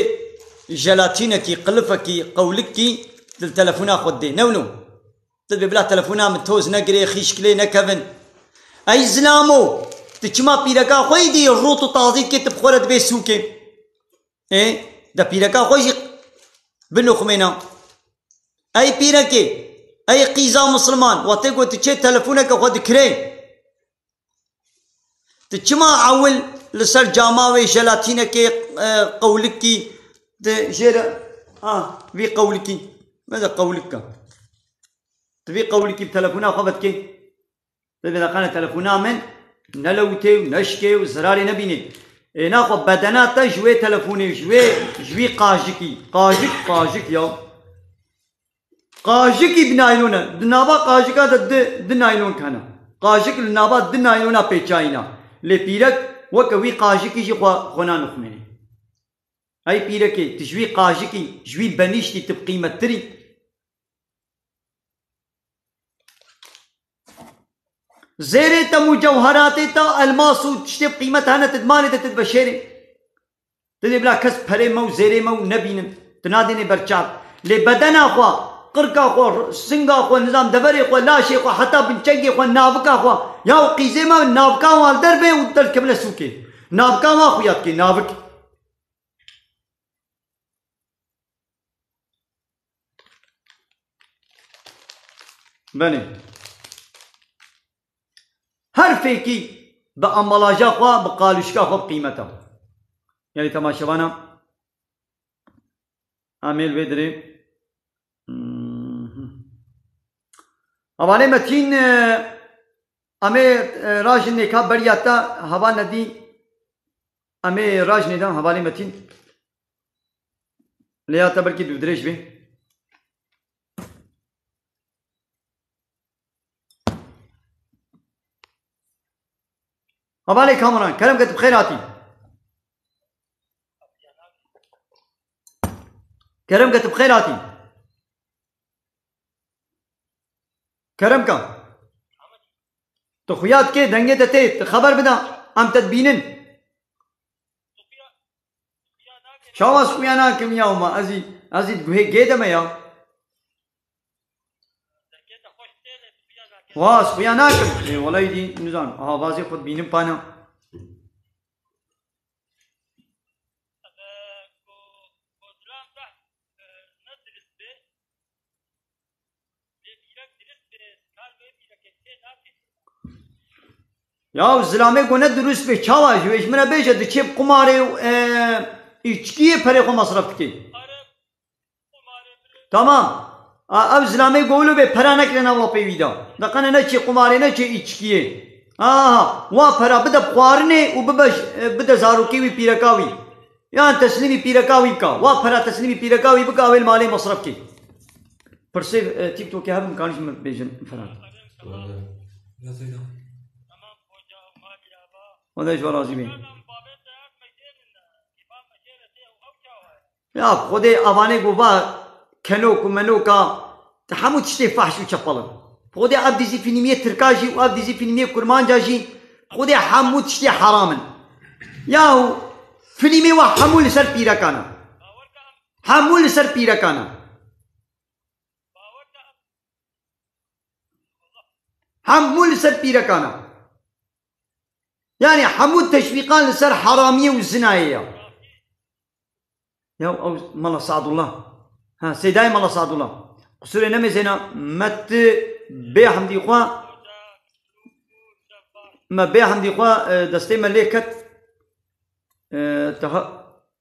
jelatînekî, qilifekî, qewlikî, tu li telefona xwe didê. Ne wilo? Tu dibê bila telefona min toz negirê, xîşk lê nekevin. Ey zilamo, tu çima pîreka xwe yî dî rût û tazî dikê, tu bi xwe re dibê sûkê? Ê, de pîreka xwe jî binixumêna. Ey pîrekê, ey qîza misilman, wextê ku tu çê telefoneke xwe dikirê, tu çima ewil li ser cama wê jelatînekê, e, qewlikî, tu jê re, ah, vî qewlikî, me de qewlik ka. Tu vî qewlikî bi telefona xwe vedikê. Bibê deqane telefona min, ne lewitê û neşikê û zirarê nebînê. Ê naxwe bedena te ji wê telefonê, ji wê, ji wî qajikî. Qajik, qajik ya. Qajikî bi naylon e. Di nava qajika de di, di naylon hene. Qajik li nava di naylona pêçayîna. Lê pîrek weke wî qajikî jî xwe, xwe nanixumênê. Ey pîrekê, tu ji wî qajikî, ji wî benîştî tu bi qîmettir î. Zêrê te, mucewheratê te, elmas û tiştê bi qîmet hene, tu di malê de tu dibe şêrê. Tu dê bila kes perê me û zêrê me û nebînin. Tu nadênê ber çav. Lê bedena xwe, qirka xwe, singa xwe, nizam deverê xwe, laşê xwe, heta binçengê xwe, navika xwe. Ya û qîzê me navika wan li der bê û derkevine sûkê. Navika wan xuya dikê, navik. Belê. Her fêkî bi ambalaja xwe, bi qalûşka xwe bi qîmet e. Gelî temaşevana, em ê li vê dirê. Mhm. Hevalê Metîn, e, em ê, e, rajin nêka beriya te, heval Nedî, em ê rajinê de, hevalê Metîn. Lê ya te belkî dûdirêj bê. Hevalê Kamuran, kerem ke tu bi xêr hatî. Kerem ke tu bi xêr hatî. Kerem ke. Tu xuya dikê, dengê te tê, tu xeber bide, em te dibînin. Çawa ez xuya nakim ya ma, ez ê, ez ê di guhê gê de me ya. Wa, ez xuya nakim. Ê, wela êdî, nizam, avazê xwe dibînim pana. Ya zilamê ku ne dirust bê, çawa ji wê ji min re bêje, diçê bi qumarê û, e, îçkiyê perê xwe masref dikê. Tamam. A, ev zilamê ku wilo bê pera nekire nav pêvî de. De qene neçê qumarê, neçê îçkiyê. Aha, wa pera bide bi xwarinê û bibe j-, e, bide zarokê wî, pîreka wî. Yan teslîmî pîreka wî bika. Wa pera teslîmî pîreka wî bika, ew ê li malê masref kê. Pirsê, e, TikTokê hebin, kanî ji min bêjin falan. Wala ji we razî bê. Ya Xwedê avanê ku va kenok û menoka, te hemû tiştê fahş û çepel in. Xwedê ev dizî fîlmiyê tirka jî û ev dizî fîlmiyê kurmanca jî, Xwedê hemû tiştê heram in. Yahu fîlmê wa hemû li ser pîrekan e. Hemû li ser pîrekan e. Hemû li ser pîrekan e. Yani hemû teşwîqan li ser heramiyê û zinayê ya. Ya ew Mela Sadullah. Ha, Seydayê Mela Sadullah. Qusûrê nemêzêna, me ti bê hemdî xwe, me bê hemdî xwe, e, destê me lê ket. E, te ha-,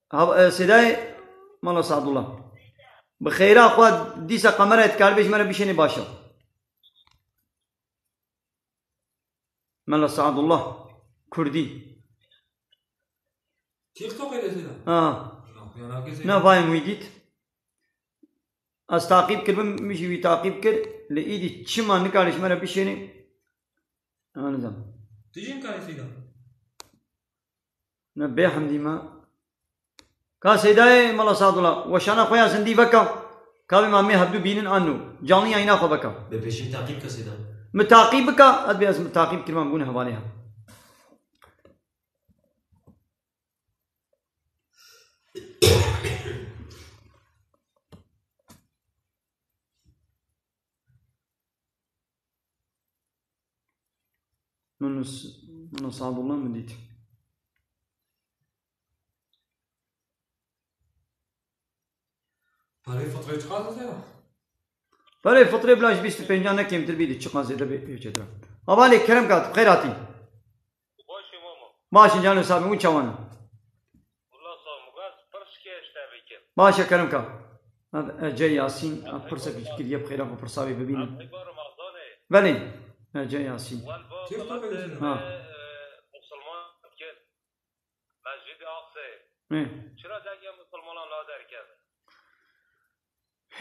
ha-, e, Seydayê Mela Sadullah. Bi xêra xwe dîsa kamerayê dikaribê ji me re bişênê baş e. Mela Sadullah, Kurdî. TikTokê de tê de? Ha. Na, ya na kesê. Na vayim wî dît. Ez taqîb kiribim, min jî wî taqîb kir. Lê îdî çima nikare ji me re bişênê? Anizam. Tu jî nikarî tê de? Ne bê hemdî me. Ka Seydayê Mela Sadullah, weşana xwe ya zindî veka. Ka bê ma mê hevdû bînin anno. Canlı yayına xwe veka. Bi pêşî taqîb ke Seyda. Mi taqîb bika, ez bê ez mi taqîb kirman bûne hevalê ha. Nasıl abdullah mı diydi? Parayê fitrê çiqas e ya? Parayê fitrê bila ji bîst û pêncan ne kêmtir bî, çiqas zêde bê, pê çêtir e. Hevalê kerem kat, xêr hatî. Baş e mama. Baş e canê sabî, hûn çawan e? Wala sağ ol, ez pirseke ji te bikim. Baş e kerem kat. Ev Ece Yasîn, ev pirsek ji kiriye bi xêra xwe pirsa wê bibînin. Ev eba Remezan e. Belê, Ece Yasîn. Wel ba Kêf xwe miletê bêjin. Ha. Me, e, musulman kir. Mescid-i Aqsa. Hı. Çira dengê musulmanan la derkeve?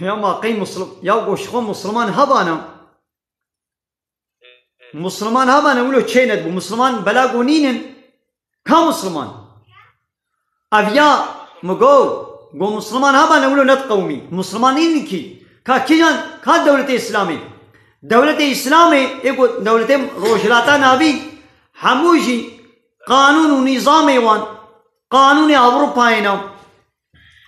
Ya ma qey muslim, ya goşxo musliman hebana. Musliman hebane wilo çê nedibû. Musliman bela go nînin. Ka musliman? Ev ya mi go, go musliman hebane wilo nediqewimî. Musliman nînin kî. Ka kîjan, ka dewletê Îslamê? Dewletê Îslamê, ê go dewletê Rojhilata Navîn, hemû jî qanûn û nîzamê wan, qanûnê Ewropayê ne.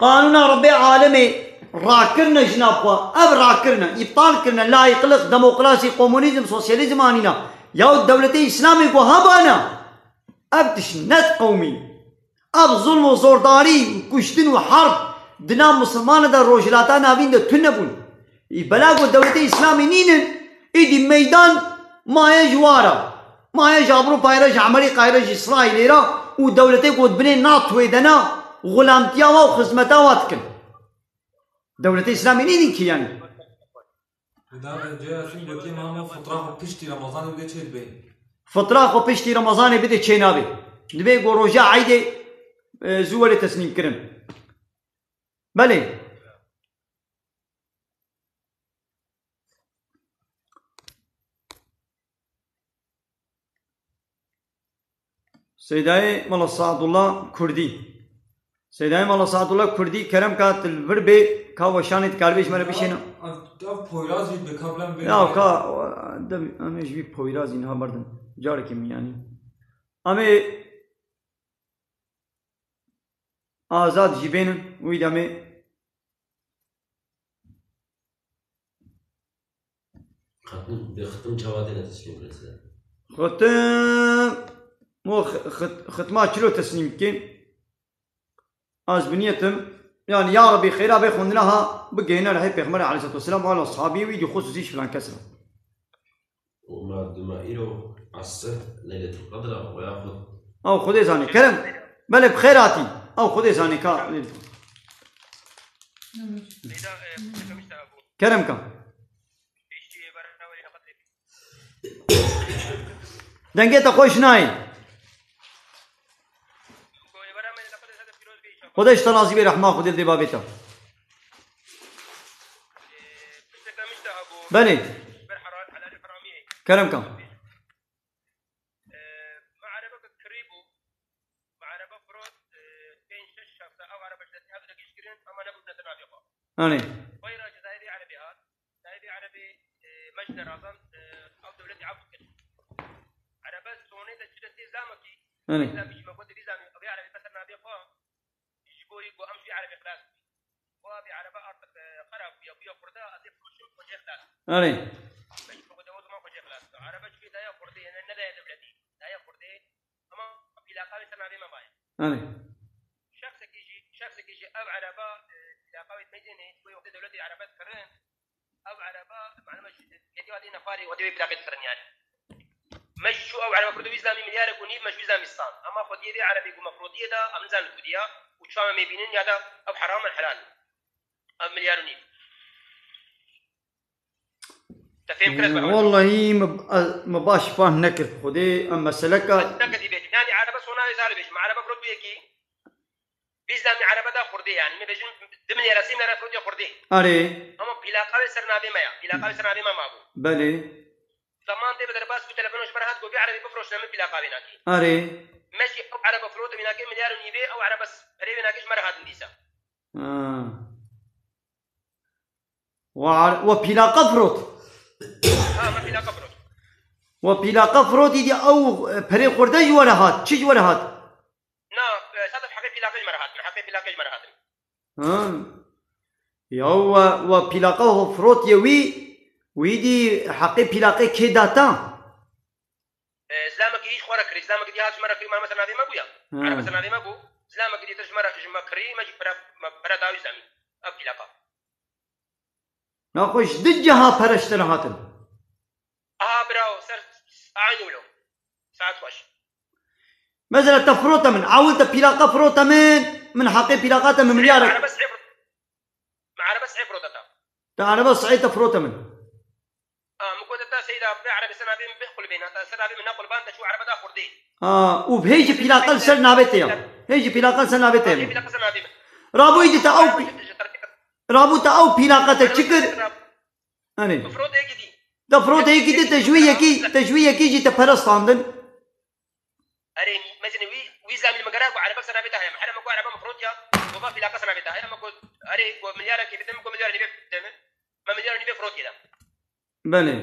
Qanûna Rebbê alemê rakirine jina xwe. Ev rakirine, îptal kirine, layîqlik, demokrasî, komunîzm, sosyalîzm anîne. Yaw dewletê Îslamê ku hebane, ev tişt nediqewimî. Ev zulm û zordarî û kuştin û herb di nav misilmane de Rojhilata Navîn de tune bûn. Î bela ku dewletê Îslamê nînin, îdî meydan maye ji wara. Maye ji Ewropayê re, ji Amerîkayê re, ji Îsraîlê re û dewletê ku di binê NATOyê de ne, xulamtiya wa û xizmeta wa dikin. Dewletê Îslamê nînin kî yanî. Dawê Ceyasîn gotiye, mamo, fitra xwe piştî Remezanê bide çê dibe? Fitra xwe piştî Remezanê bide çê nabe. Dibe ku roja Eydê, e, zû were teslîm kirin. Belê. Seydayê Mala Saadullah Kurdî. Seydayê Mala Saadullah Kurdî, kerem ka tu li vir bê, ka weşanê dikaribê ji me re bişêne. Ev, ev Poyraz jî bi kablen bê. Ya ka, dem, em ê ji vî Poyrazî niha berdin. Carekê min yanî. Em ê Azad jî bênin, wî demê. Xetim, bi xetim çawa têne teslîm kirin size? Xetim, mo xet-, xet-, xetima çilo teslîm bikin. Az bi niyetim, yani ya Rabbi xêra bê xwendina ha, bigihîne rehê Pêxember aleyhissalatu vesselam, wala sahabî wî di xusûsî filan kes re. û ma dima îro esr Leyletul Qedr e, we ya xwe. Ew Xwedê zanî. Kerem, belê bi xêr hatî. Ew Xwedê zanî ka Leyletul Qedr. Kerem ka. Dengê te xweş nayê. Xwedê ji te razî bê, rehma Xwedê li dê babê te. Belê. Kerem ka. Anê. Sahibê erebê, e, me ji nerazan, e, ew dewletê ewd kir. Erebe sonê de çi de tê zamekî, Erê. Zamekî me got, vî zamî, vê erebê beser navê xwe, ji gorî ku em ji vî erebê xilas bûyî. Xwe vê erebe artık, e, xerab bûye, bûye Kurda, ez ê firoşim, xwe jê xilas. Erê. Me ji xwe got, ew zaman xwe jê xilas. Erebe ji vê daye Kurdê, ne, ne daye dewletî, daye Kurdê. Ama pîlaqa wê ser navê me maye. Erê. Şexsekî jî, şexsekî jî ev ereba, e, pîlaqa wê meyzênê, wê wextê dewletê erebe dikirin, ev ereba, malum e, ji, yekê hatî nefarê wextê wê pîlaqê dikirin yani. Me jî çû ev ereba Kurdo wî zilmî milyarek û nîv, me ji wî zilmî stan. Ama xwediyê vê erebê ku me firotiyê de, em nizanin kudî ya, û çawa me bînin ya da, ev heram e, helal e. Ev milyar û nîv. Te fêm kir ez be. Wallahî me, me baş fah nekir. Xwedê em meseleka. Neketî bêjî. Yani erebe sona wê zalê bêjî. Me erebe firot bûyekî. Vî zilmî erebe da Kurdê yani. Me bêjin di milyara sî milyara firotiye Kurdê. Erê. Ama pîlaqa wê ser navê me ya. Pîlaqa wê ser navê me mabû. Belê. Zaman tê bi derbas bû, telefono ji me re hat, got vê erebê bifroşne, min pîlaqa wê nakî. Erê. Me jî ew erebe firot wê nakê milyar û nîvê, ew erebe s-, perê wê nakê ji me re hatin dîsa. Ha. Wa, wa pîlaqa firot. Ha, me pîlaqa firot. Wa pîlaqa firot, îdî ew, e, perê xwerde ji we re hat. Çi ji we re hat? Na, e, sadef heqê pîlaqê ji me re hat. Me heqê pîlaqê ji me re hatin. Ha. Ya wa, wa pîlaqa ho firot ye wî, wî dî heqê pîlaqê kê data? E, zilamekî Kirî, zilamekî dî hat ji me re kirî, me mesela navê me bû ya. Ha. Erebe ser navê me bû. Zilamekî dî tir ji me re, ji me kirî, me jî pere, me pere dawî zemî. Ev plaka. Naxwe ji du ciha pere ji te re hatin. Aha, bravo, ser eynî wilo. Saet xweş. Mesela te firote min, ewil te plaka firote min, min heqê plaka te min milyarek. Erebe sihê fir-, me erebe sihê firote te. Te erebe sihê te firote min. Ha, min got te seyda, bê erebe ser navê min bê qulbê, na te ser navê min ne qulban, te çû erebe da xurdê. Ha, û hê jî plaka li ser navê te ya. Hê jî plaka li ser navê te ya. Ha, hê plaka ser navê min. Rabû îdî te ew pî-, rabû te ew plaka te çi kir? Erê. Bi firotê yekî dî. Te firotê yekî dî, te ji wî yekî, te ji wî yekî jî te pere standin. Erê, mesela wî, wî zemîn me gerek ku erebe ser navê te heye. Here me ku erebe min firotiya, ku va plaka ser navê te heye. Me ku, erê, ku milyara kê bide min, ku milyara nîvê bide min. Me milyara nîvê firotiye de. Belê.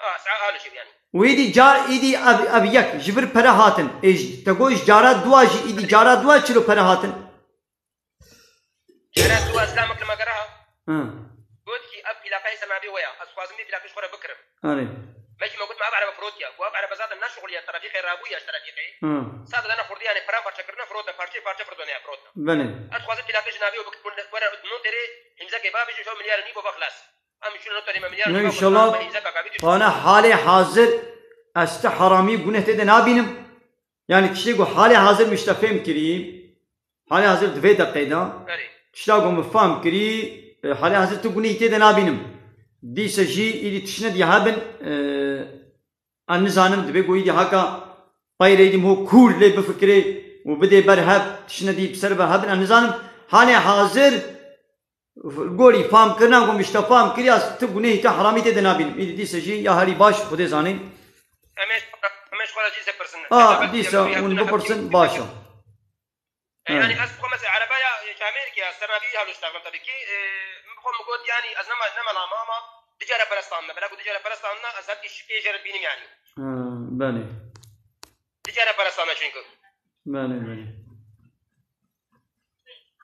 Ha, sa alo şev yani. Wî dî car, îdî ev, ev yek ji vir pere hatin. Ê, ji, te got ji cara dua jî, îdî cara dua çilo pere hatin? Cara dua zilamek li me gere ha. Hı. Got ki ev plakayê ser navê we ya. Ez dixwazim vê plakê ji xwe re bikirim. Erê. Me jî me got me ev erebe firotiya. Ku ev erebe zaten ne şixuliya, trafîqê rabû ya ji trafîqê. Hı. Sade dane xurdî yani param parçe kirine firotin, parçe parçe firotin ya firotin. Belê. Ez dixwazim plakê ji navê we bikirim. Were noterê himzekê bavêjin, şo milyar nî bo ve xilas. Em şûn noterê me milyar nî bo ve xilas. Înşallah. Me himzeka ka bî tu. Pana halê hazir ez ti haramî guneh tê de nabînim. Yani tiştê ku halê hazir min ji te fêm kirî, halê hazir di vê deqê de, Erê. Tişta ku min fam kirî, e, halê hazir tu gunehî tê de nabînim. Dîse jî îdî tiştine dî hebin, e, ez nizanim, divê ku îdî haka peyrê îdî min ho kûr lê bifikirê û bidê ber hev, tiştine dî bi ser ve hebin, ez nizanim. Halê hazir Li gorî famkirina ku min ji te fam kiriya, tu gunehî te heramî tê de nabînim. Îdî dîse jî ya herî baş Xwedê zanîn. Em ê, em ê ji xwe re jî zê pirsin. A, dîse hûn bipirsin, baş e. E, yani ez xwe mesela erebeya, e, ji Amerîkaya ser navî hewlo ştaxim tabii ki. E, min xwe min got yani ez nema, nema lama ama du cara pere standine. Bela ku du cara pere standine ez her tiştê jê re dibînim yani. Ha, belê. Du cara pere standine çünkü. Belê, belê.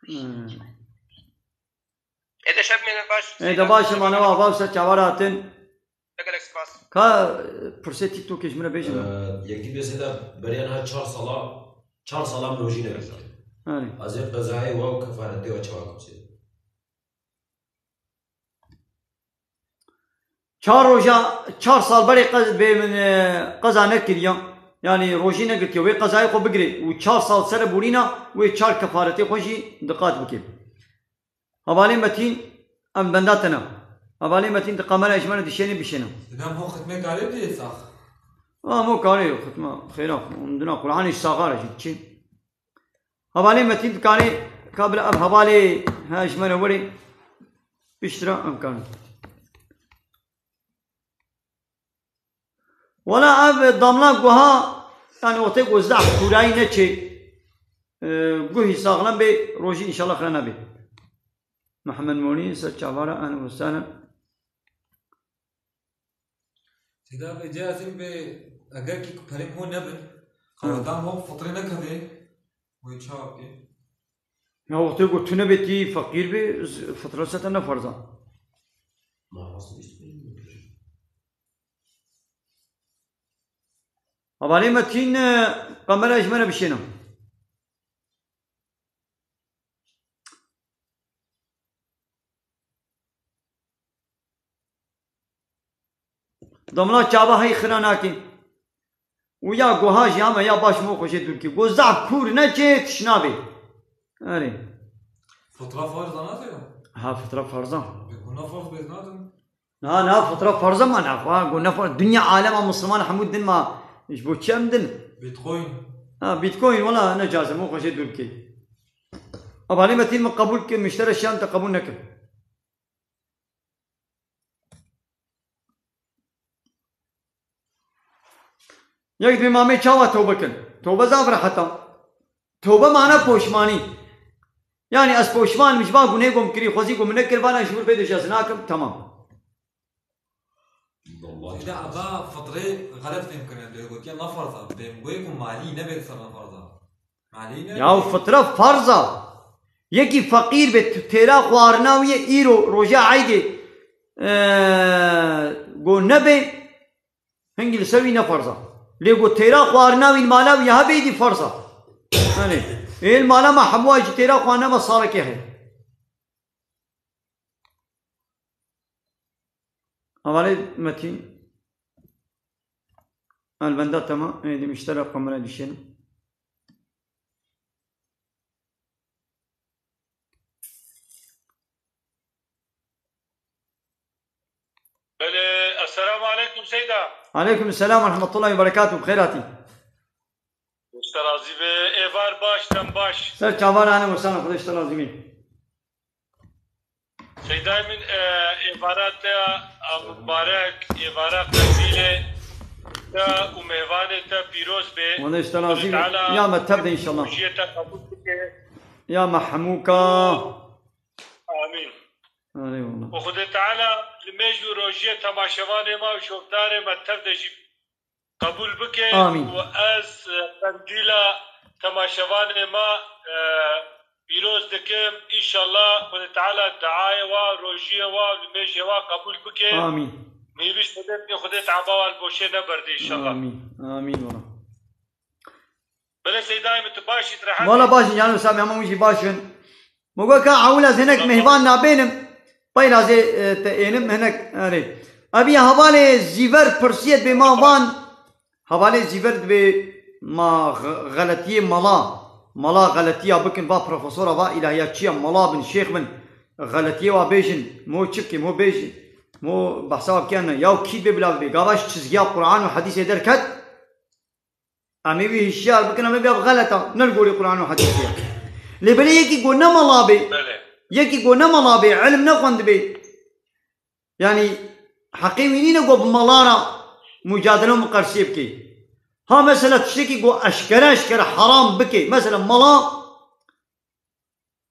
Hmm. Ê de şev mene baş. Ê de baş, mane wa baş, ser çawa hatin. Gelek spas. Ka, e, pirsê TikTokê ji min re bêjin. Ee, yekî bê seyda beriya niha çar sala, çar sala min rojî negirtiye. Hani? Ez ê qezayê we û kefaretê we çawa bikim seyda? Çar roja, çar sal berê qe-, bê min, e, qeza nekiriya. Yani rojî negirtiye. Wê qezayê xwe bigirê. Û çar sal sere borîna, wê çar kefaretê xwe jî diqat bike. Hevalê Metîn, em benda te ne. Hevalê Metîn di kamera ji me re dişêne bişêne. Didem ho xitmê karê bidê sax. Ha, mo karê xitma xêra. Dina Qur'anê ji saxa re jî diçê. Hevalê Metîn dikarê ka bila ev hevalê he ji me re werê piştre em karin. Wela ev damla guha, yani wextê ku zehf kûrayî neçê, e, guhî saxlem bê, rojî înşallah xira nebê. Mihemed Monî, ser çavara, ehlen we sehlen. Seyda, vêca ez ê bê, eger kî ku perê min ho nebin, Ha. Qewetan ho fitrê nekevê, wê çawa bikê? Ya wextê ku tu nebê tî feqîr bê, z-, fitra ser te ne ferz a. Hevalê Metîn, e, kamera ji me re bişêne. Damla çava hey xira nake. Û ya guha jî ama ya baş mo xwe jê dûr kî. Go zaf kûr neçê tişnavê. Erê. Fitra farz a nake ya? Ha, fitra farz a. Be guna farz bê nadim. Na, na, fitra farz a ma na. Ha, go ne farz. Dinya alema Müslüman hemû din ma. Ji bo çi em din? Bitcoin. Ha, Bitcoin wala ne cazim, o xwe jê dûr kî. Hevalê Metîn min qebûl kir, min ji te re şiyan te qebûl nekir. Yek dibê mamê çawa tewbe kin? Tewbe zaf rehet a. Tewbe mane poşmanî. Yani ez poşman im ji van gunê ku min kirî, xwezî ku min nekir, vana ji vir bê de ez nakim, temam. Seyda, eva fitrê xelet fêm kirine, lê gotiye ne farz a. Pêngûyê ku malî nebê ser ne farz a. Malî ne? Ya fitra farz a. Yekî feqîr be, tu têra xwarina wî ye, îro roja eydê, e, go nebê, hingî li ser wî ne farz a. Lê got têra xwarina wî li mala wî hebe êdî ferz e. Yanî, ê li mala me hemû jî têra xwarina me salekê heye. Hevalê Metîn. Elbenda tema. Êdî miştera kamera dişên. Belê, esselamu aleykum Seyda. Aleykum selam ve rahmetullahi ve berekatuhu. Bi xêr hatî. Wisa razî be, êvar baş, dem baş. Ser çavan ane wisa, Xwedê ji te razî be. Seydayê min, e, êvara te a mubarek, êvara qebîlê te û mêvanê te pîroz be. Xwedê ji te razî be. Teala ya me tev de înşallah. Rojiyê te qebûl bike. Ya me hemûka. Amîn. Erê wala. Û Xwedê Teala li mêj û rojiyê temaşevanê me û şovdarê me tev de jî qebûl bike. Amîn. Û ez, e, qendîla temaşevanê me, e, pîroz dikim. Înşallah Xwedê Teala duayê wa, rojiyê wa, nimêjê wa qebûl bike. Amîn. Mêvîş Xwedê, Xwedê teaba wa li boşê neberde înşallah. Amîn. Amîn wala. Belê Seydayê min, tu baş î, tu rehet î? Wala baş î, canım Sami, hemû jî baş in. Min got ka ewil ez hinek mêvan nabênim, peyla zê, e, te ênim hinek, erê. Ev ya hevalê Zîver pirsiye dibê ma van, hevalê Zîver dibê ma x-, xeletiyê mala, mala xeletiya bikin, va profesora, va îlahiyatçiya, mala bin, şêx bin, xeletiyê wa bêjin, mo çi bikê, mo bêjin, mo behsa wa bikê ne, yaw kî dibê bila bibê, gava ji çizgiya Quran û hedîsê derket, Em ê wî hişyar bikin, em ê bêb xeleta, ne li gorî Quran û hedîsê ye. Lê belê yekî ku ne mala bê, Belê. yekî ku ne mala bê, ilim nexwendibê. Yanî heqê wî nîne ku bi mala re mucadele û miqersê bike. Ha mesela tiştekî ku eşkere eşkere heram bike. Mesela mala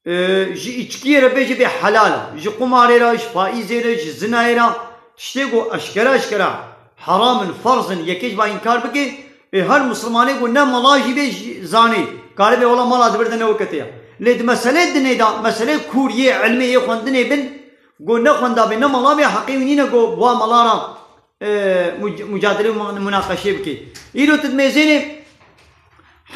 Ee, ji îçkiyê re bêje bê helal e. Ji qumarê re, ji faîzê re, ji zinayê re, tiştê ku eşkere eşkere heram in, ferz in, yekê ji ba înkar bike, ê her misilmanê ku ne mala jî bê jî zanê. Kare bê wela mala di vir de ne weke te ye. Lê di meselê dinê de, meselê kûr yê ilmê yê xwendinê bin, ku ne xwenda bê, ne mala bê, heqê wî nîne ku wa mala re e, muc-, mucadele û mun-, munaqeşe bike. Îro tu di mêzênê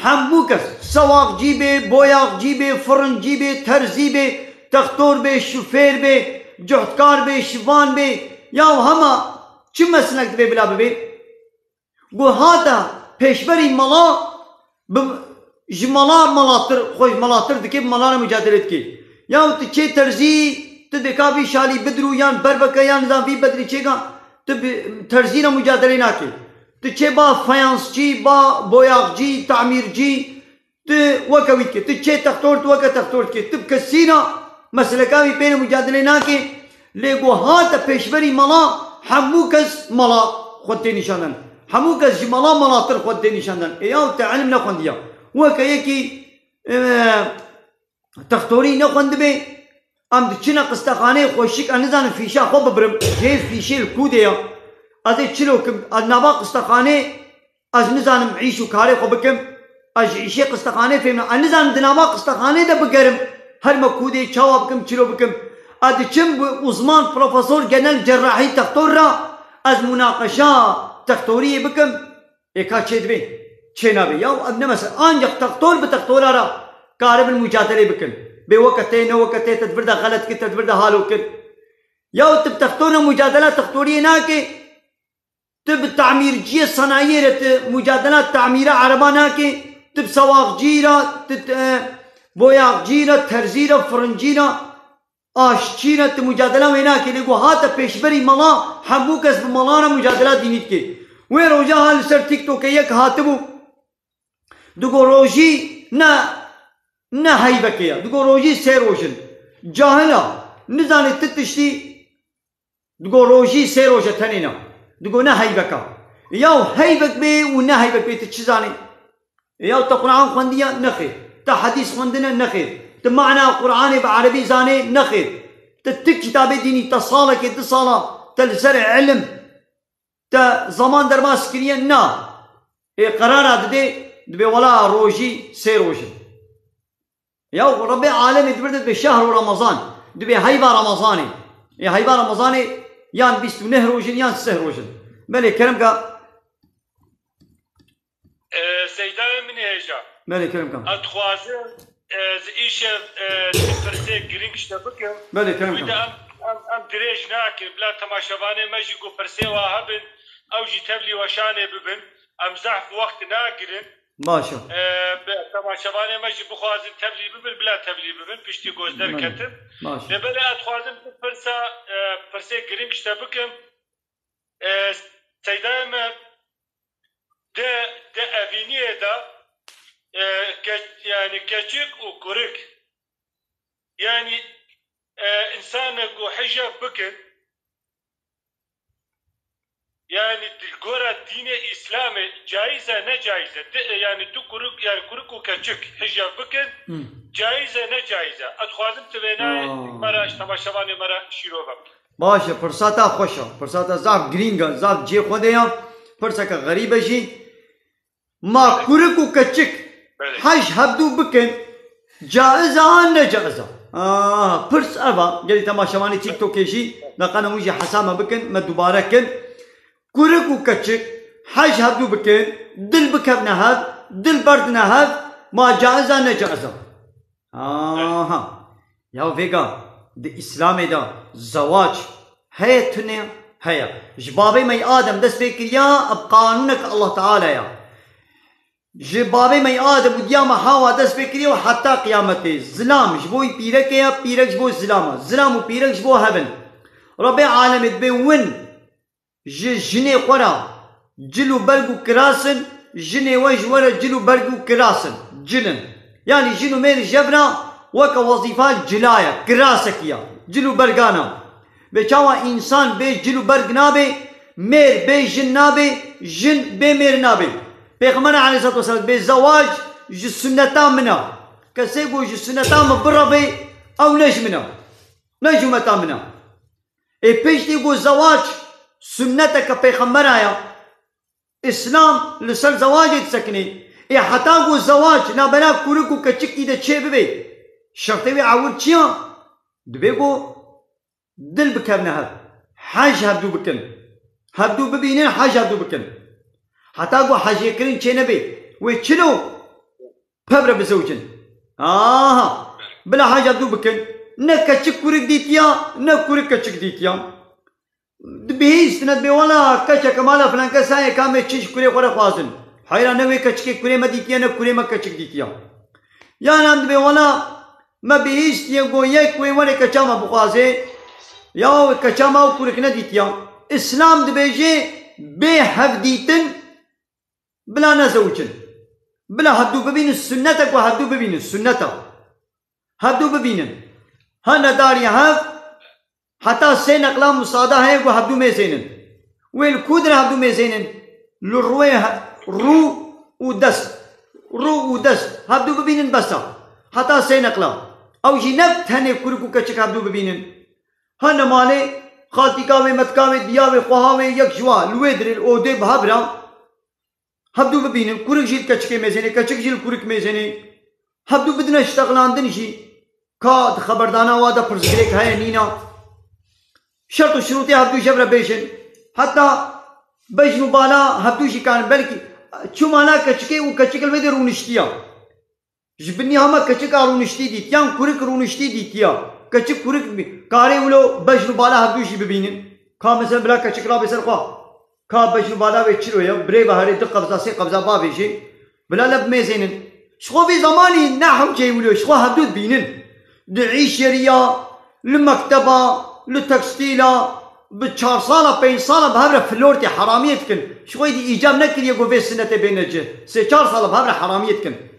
hemû kes, sewaxcî bê, boyaxcî bê, firincî bê, terzî bê, textor bê, şofêr bê, cuhdkar bê, şivan bê, ya hema çi meslek dibê bila bibê? Ku hate pêşberî mala, bi, ji mala malatir, xwe ji malatir dike, bi mala re mucadele dike. Ya tu çê terzî, tu dê ka vî şalî bidirû yan berveke yan nizam vî bedrî çêka, tu bi terzî re mucadele nake. Tu çê ba fayansçî, ba boyaxcî, tamîrcî, Tu weke wî dikî, tu çê textor, tu weke textor dikî, tu bi kesî re meseleka wî pê re mucadele nake, lê ku hate pêşberî mala, hemû kes mala xwe tê nîşan dan. Hemû kes ji mala malatir xwe tê nîşan dan. Ê yaw te ilim nexwendiya. Weke yekî, e, textorî nexwendibe, em diçine qistexaneyê xweşik, ez nizanim fîşa xwe bibirim. Jê fîşê li ku de ya? Ez ê çilo kim? Ez nava qistexanê Ez nizanim îş û karê xwe bikim. Ez ji îşê qistexanê fêm nakim. Ez nizanim di nava qistexanê de bigerim. Her me kûdê çawa bikim, çilo bikim. Ez diçim bi uzman, profesor, genel cerrahî, textor re ez munaqeşa textoriyê bikim. Ê ka çê dibê? Çê nabê. Ya ev ne mesele. Ancak textor bi textora re karibin mucadelê bikin. Bê weke tê, ne weke tê, te di vir de xelet kir, te di vir de halo kir. Ya tu bi textor re mucadela textoriyê nake. Tu bi tamîrciyê, sanayiyê re tu mucadela tamîra ereba nakê, tu bi sewaxcî re, tu, tu, e, boyaxcî re, terzî re, firincî re, aşçî re tu mucadela wê nakê. Lê ku hate pêşberî mala, hemû kes bi mala re mucadela dînî dike. Wê roja ha li ser TikTokê yek hatibû, digo rojî ne, ne heyvekê ye. Digo rojî sê roj in. Cahil e. Nizane ti tiştî Digo rojî sê roj e tenê ne. Digo ne heyvek e. Yaw heyvek bê û ne heyvek bê, tu çi zanî? Yaw te Quran xwendiye? Nexêr. Te hedîs xwendine? Nexêr. Tu mana Quranê bi erebî zanê? Nexêr. Tu ti kitabê dînî, te salekê, du sala, te li ser ilim, te zaman derbas kiriye? Na. Ê qerara didê, dibê wela rojî sê roj in. Ya Rebbê alemê dibir de dibê şehro Ramazan. Dibê heyva Ramazanê. Ê heyva Ramazanê yan bîst û neh roj in yan sih roj in. Belê kerem ke Seydayê min ê hêja. Belê, kerem kan. Ez dixwazim, e, ji îşev, e, ji pirsê girîng ji te bikim. Belê, kerem kan. Wî de em, em, em dirêj nakin. Bila temaşevanê me jî ku pirsê wa hebin, ew jî tevlî weşanê bibin. Em zehf wext nagirin. Baş e. E, bi temaşevanê me jî bixwazin tevlî bibin, bila tevlî bibin, piştî goz Belê. Derketin. Baş. Lê belê ez dixwazim tu pirsa, e, pirsê girîng ji te bikim. E, Seydayê me di, di evîniyê de, e, ke-, yani keçik û kurik. Yani, e, însanek ku hijav bikin, yani di gora dînê Îslamê caiz e, ne caiz e? Di, yani du kurik, yani kurik û keçik hijav bikin, Hmm. caiz e, ne caiz e? Ez dixwazim tu vê nayê Aa. me re, ji temaşevanê me re şîrove bikî. Baş e, pirsata xweş e. Pirsata zaf girîng e, zaf cihê xwe de ye. Pirseke xerîb e jî. Ma kurik û keçik Belê. hej hevdû bikin, caiz e an ne caiz e? Ah, pirs ev e. Gelî temaşevanê TikTokê jî, neqene hûn jî hesa me bikin, me dubare kin. Kurik û keçik hej hevdû bikin, dil bikevne hev, dil berdine hev, ma caiz e ne caiz e? Aha. Ya vêga di Îslamê de zewac heye tune? Heye. Ji babê me yê Adem dest pê kiriya, ev qanûnek Allah Teala ya. Ji babê me yê Adem û diya me Hawa dest pê kiriye û heta qiyametê. Zilam ji bo pîrekê ye, pîrek ji bo zilam e. Zilam û pîrek ji bo hev in. Rebê alemê dibê win ji jinê xwe re cil û berg û kiras in, jinê we ji we re cil û berg û kiras in, cil in. Yanî jin û mêr ji hev re weke wezîfa cila ye, kirasekî ye, cil û bergan e. Bê çawa însan bê cil û berg nabe, mêr bê jin nabe, jin bê mêr nabe? Pêxember aleyhisselatu vesselam bê zewac ji sunneta min e. Kesê ku ji sunneta min bireve, ew ne ji min e. Ne ji ummeta min e. Ê piştî ku zewac sunneteke pêxembera ya, Îslam li ser zewacê disekinê. Ê heta ku zewac navbera kurik û keçikî de çê bibe, şertê wê ewil çi ya? Dibe ku dil bikevne hev. Hej hevdû bikin. Hevdû bibînin, hej hevdû bikin. Heta ku hejêkirin çê nebe, wê çilo? Pevre bizewicin. Aha. Bila hej hevdû bikin. Ne keçik kurik dîtiya, ne kurik keçik dîtiya. Dibihîstine dibê wela keçeke mala filan kes heye, ka me çi ji kurê xwe re xwazin. Heyra ne wê keçikê kurê me dîtiye, ne kurê me keçik dîtiya. Yan em dibê wela me bihîstiye ku yek wê were keça me bixwaze, ya wê keça me ew kurik nedîtiya. Îslam dibêje bê hevdîtin bila nezewicin. Bila hevdû bibînin, sunnet e ku hevdû bibînin, sunnet e. Hevdû bibînin. Hene darî hev, heta sê neqla musada heye ku hevdû mêzênin. Wê li ku dire hevdû mêzênin? Li rûyê he-, rû û dest. Rû û dest. Hevdû bibînin bes e. Heta sê neqla. Ew jî ne tenê kurik û keçik hevdû bibînin. Hene malê, xaltîka wê, metka wê, diya wê, xweha wê, yek ji wa li wê dirê, li odê bi hev re. Hevdû bibînin, kurik jî li keçikê mêzênê, keçik jî li kurik mêzênê. Hevdû bidine ştexlandin jî. Ka di xeberdana wa de pirsgirêk heye nîna. Şert û şirûtê hevdû jev re bêjin. Heta bejn û bala hevdû jî karin. Belkî çû mala keçikê û keçik li wê de rûniştiya. Ji binî hema keçika rûniştî dîtiyan, kurik rûniştî dîtiya. Keçik kurik bî-, karê wilo bejn û bala hevdû jî bibînin. Ka mesela bila keçik rabê ser xwe. Ka bejn û bala wê çiro ye, birê ve herê du qebza, sê qebza bavêjê. Bila le bimêzênin. Ji xwe vê zemanî ne hewceyî wilo, ji xwe hevdû dibînin. Di îş yeriya, li mekteba, li tekstîla, bi çar sala, pênc sala bi hev re flortê, heramiyê dikin. Ji xwe dî îcab nekiriye ku vê sinetê bêne cih. Sê çar sala bi hev re heramiyê dikin.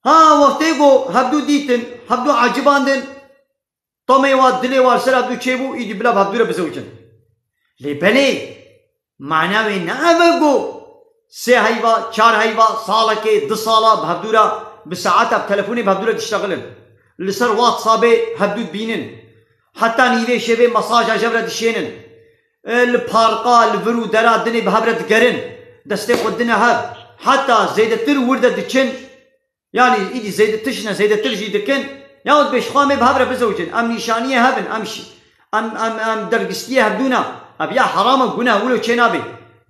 Ha, wextê ku hevdû dîtin, hevdû ecibandin, tamê wa, dilê wa li ser hevdû çêbû, îdî bila bi hevdû re bizewicin. Lê belê, mana wê ne ev e ku sê heyva, çar heyva, salekê, du sala bi hevdû re, bi saeta, bi telefonê bi hevdû re diştexilin. Li ser WhatsAppê hevdû dibînin. Heta nîvê şevê mesaja jev re dişênin. E, li parqa, li vir û dera dinê bi hev re digerin. Destê xwe dine hev. Heta zêdetir wir de diçin. Yanî îdî zêde tişt ne, zêdetir jî dikin. Yahut bê ji xwe em ê bi hev re bizewicin. Em nîşaniyê hev in, em şi-, em, em, em dergistiyê hevdû ne. Ev ya heram e, guneh, wilo çê nabe.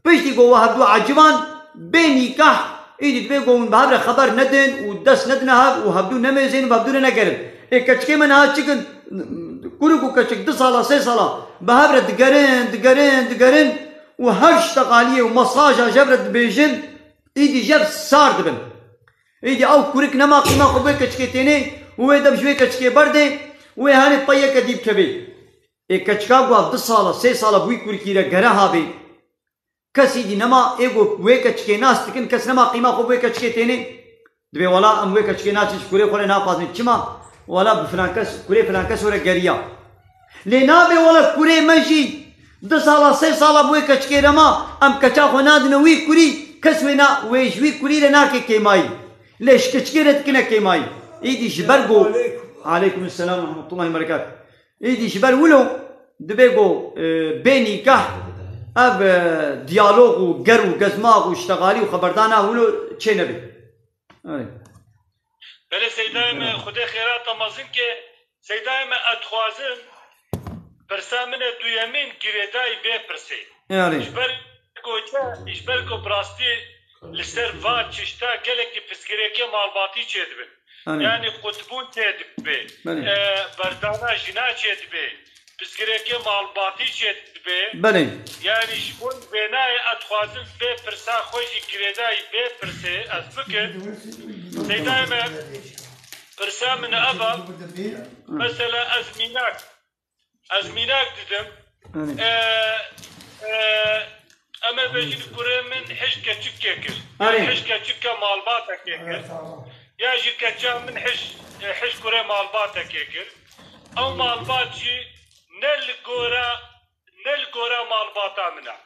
Piştî ku we hevdû eciban, bê nîkah, îdî divê ku hûn bi hev re xeber nedin û dest nedine hev û hevdû nemêzên û bi hevdû re negerin. Ê keçikê me niha çikin, kurik û keçik du sala, sê sala bi hev re digerin, digerin, digerin û her şteqaliyê û mesaja ji hev re dibêjin, îdî ji hev sar dibin. Îdî ew kurik nema qîma xwe bi wê keçikê tênê û wê dev ji wê keçikê berdê û wê henê peyeke dî bikevê. Ê keçika ku ev du sala, sê sala bi wî kurikî re gere habê. Kes îdî nema, ê ku wê keçikê nas dikin, kes nema qîma xwe bi wê keçikê tênê. Dibê wela em wê keçikê naçin ji kurê xwe re naxwazin. Çima? Wela bi filan kes, kurê filan kes were geriya. Lê nabê wela kurê me jî du sala, sê sala bi wê keçikê re ma, em keça xwe nadine wî kurî, kes wê na, wê ji wî kurî re nake kêmayî. Lê ji keçikê re dikine kêmayî. Îdî ji ber ku Aleykum selam ve rahmetullahi ve berekatuh. Îdî ji ber wilo dibe ku, e, bê nîkah ev, e, diyalog û ger û gezmax û ştexalî û xeberdana wilo çê nebe. Erê. Belê Seydayê me, Xwedê xêrata mezin ke, Seydayê me, ez dixwazim pirsa min e duyemîn girêdayî vê pirsê. Erê. Ji ber ku çi, ji ber ku bi rastî li ser va çişta gelekî pirsgirêkê malbatî çêdibin. Erê. Yanî qutbûn çêdibe. Belê. E, berdana jina çêdibe. Pirsgirêkê malbatî çêdibe. Belê. Yanî ji bo vê nayê ez dixwazim vê pirsa xwe jî girêdayî vê pirsê ez bikim. Seydayê me, pirsa min ev e. Mesela ez mînak, ez mînak didim. Erê. E, e, em ê bêjin kurê min hişt keçikê kir. Erê. Hişt keçike malbatekê kir. Ya jî keça min hişt, e, hişt kurê malbatekê kir. Ew malbat jî ne li gora, ne li gora malbata min e.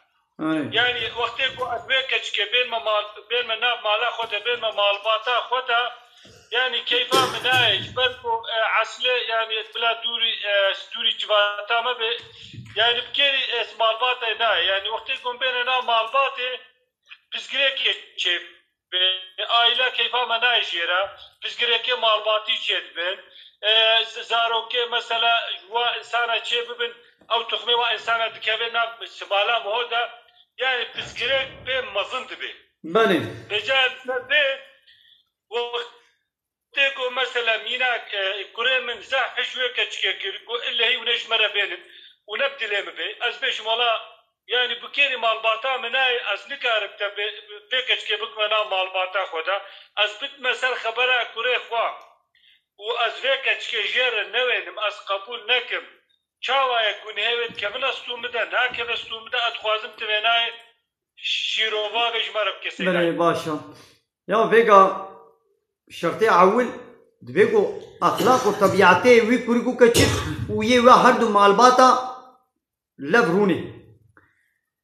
Erê. Yanî wextê ku ez wê keçikê bênme mal, bênme nav mala xwe de, bênme malbata xwe de, yanî keyfa min nayê, ji ber ku, e, eslê, yanî bila dûrî, e, dûrî civata me be, yanî bi kêrî ez malbatê nayê. Yanî wextê ku em bêne nav malbatê, pirsgirêkê çê bê, aîle keyfa me nayê jê re, pirsgirêkê malbatî çêdibin, e, z-, zarokê mesela ji wa insana çê bibin, ew tuxmê wa insana dikeve nav mala miho de, yanî pirsgirêk pê mezin dibe. Belê. Vêca li ser vê, wextê ku mesela mînak, e, kurê min zehf hişk wê keçikê kir, ku illehî hûn ê ji me re bênin û ne bi dilê min bê, ez bêjim wela, yanî bi kêrî malbata min nayê, ez nikarim te vê, vê keçikê bikime nav malbata xwe de, ez bikime ser xebera kurê xwe û ez vê keçikê jê re newênim, ez qebûl nekim. Çawa ye gunehê wê dikevine stû min de, nakeve stû min de, ez dixwazim tu vê nayê şîrova vê ji me re bike Seydayê. Belê, baş e. Ya vêga şertê ewil dibe ku exlaq û tebîetê wî kurik û keçik û yê we her du malbata lev rûnê.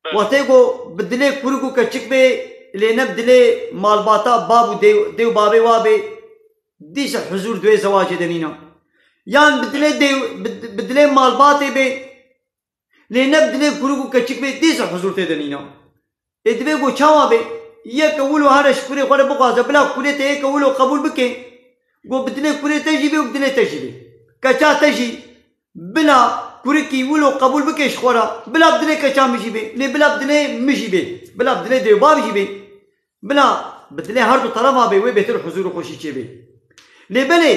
Belê. Wextê ku bi dilê kurik û keçik bê, lê ne bi dilê malbata bab û dê-, dê û babê wa bê, dîsa huzûr di wê zewacê de nîna. Yan bi dilê dê-, bi, bi dilê malbatê bê, lê ne bi dilê kurik û keçik bê, dîsa huzûr tê de nîna. Ê divê ku çawa bê? Yeke wilo here ji kurê xwe re bixwaze, bila kurê te yeke wilo qebûl bike. Ku bi dilê kurê te jî bê û bi dilê te jî bê. Keça te jî bila kurikî wilo qebûl bike ji xwe re, bila bi dilê keça min jî bê, lê bila bi dilê min jî bê, bila bi dilê dêvbab jî bê. Bila bi dilê her du terefa bê, wê bêtir huzûr û xweşî çêbê. Lê belê,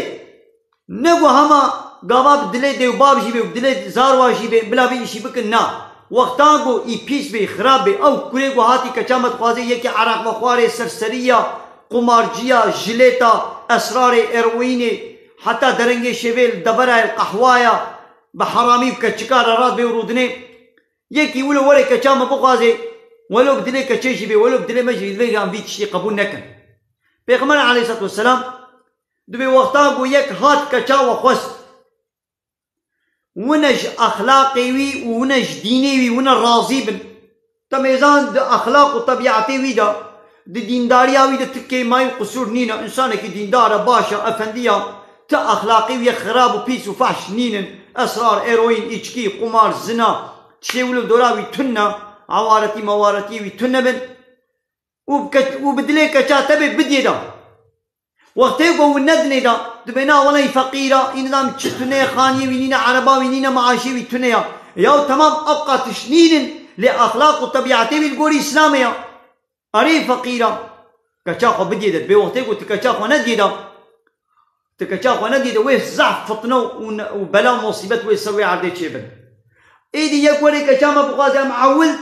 ne ku hema gava bi dilê dêvbab jî bê û bi dilê zarwa jî bê, bila vê îşî bikin, na. Wexta ku î pîs bê, xirab bê, ew kurê ku hatî keça me dixwazê, yekî ereq vexwarê, serseriya, qumarciya, jilêta, esrarê, eroînê, heta derengê şevê li devera el qehwaya, bi heramî û keçika re rat bê û rûdinê. Yekî wilo were keça me bixwazê, welo bi dilê keçê jî bê, welo bi dilê me jî bê, yan vî tiştî qebûl nekin. Pêxember aleyhisselatu vesselam dibê wexta ku yek hat keça we xwest, wine ji exlaqê wî û wine ji dînê wî, wine razî bin. Te mêzan di exlaq û tebîetê wî de, di dîndariya wî de ti kêmayî û qisûr nîne. Însanekî dîndar e, baş e, efendî ya, ti exlaqê wî yê xirab û pîs û fehş nînin. Esrar, eroîn, îçkî, qumar, zina, tiştê wilo dora wî tune, ewaretî mewaretiyê wî tune bin. Û bi ke-, û bi dilê keça te bê bidiyê de. Wextê ku hûn nedinê de, dibê na welay feqîr e, î nizam çi tune ye, xaniyê wî nîne, ereba wî nîne, maaşê wî tune ye. Yaw temam, ew qatiş nînin, lê exlaq û tebîetê wî li gorî Îslamê ye. Erê feqîra, keça xwe bidiyê de, bê wextê ku tu keça xwe nediyê de, tu keça xwe nediyê de, wê zehf fitne û ne-, û bela musîbet wê ser wê erdê çêbin. Êdî yek werê keça me bixwaze em ewil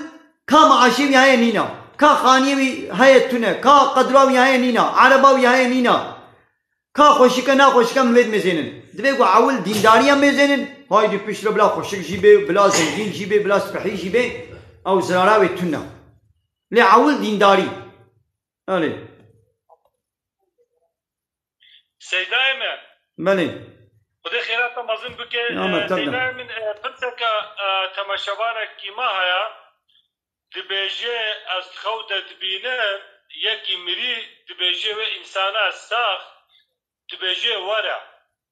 ka maaşê wî heye nîna, ka xaniyê wî heye tune, ka qedra wî heye nîna, ereba wî heye nîna. Ka xweşik e, na xweşik e, min wê dimêzênin. Divê ku ewil dîndarî em mêzênin, haydî piştre bila xweşik jî bê, bila zengîn jî bê, bila spehî jî bê, ew zirara wê tune. Lê ewil dîndarî. Erê. Seydayê me. Belê. Xwedê xêra te mezin bike. Ya me, E, tabii. Seydayê min, e, pirseke, e, temaşevanekî me heye. Dibêje, ez xew de dibînim, yekî mirî, dibêje wê însana sax, dibêje were.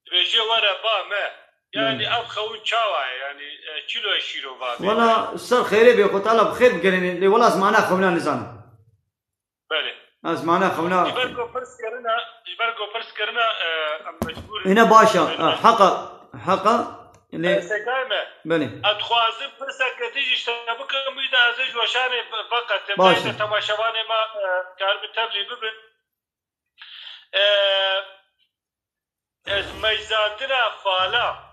Dibêje were ba me. Yanî Hmm. Ev xewin çawa ye? Yanî, e, çilo ye şîrova bê? Wela ser xêrê bê, xwe Teala bi xêr bigerîne. Lê wela ez mana xewna nizanim. Belê. Ez mana xewna Ji ber ku pirs kirine, ji ber ku pirs kirine, e, em mecbûr in. Hine baş e. E, heqa, heqa. Lê Seydayê me. Belê. Ez dixwazim pirseke din jî ji te bikim, wî de ez ê ji weşanê ve-, veqetim. Baş Belkî e. Temaşevanê me, e, karibin tevlî bibin. E, ez meyzandina fala.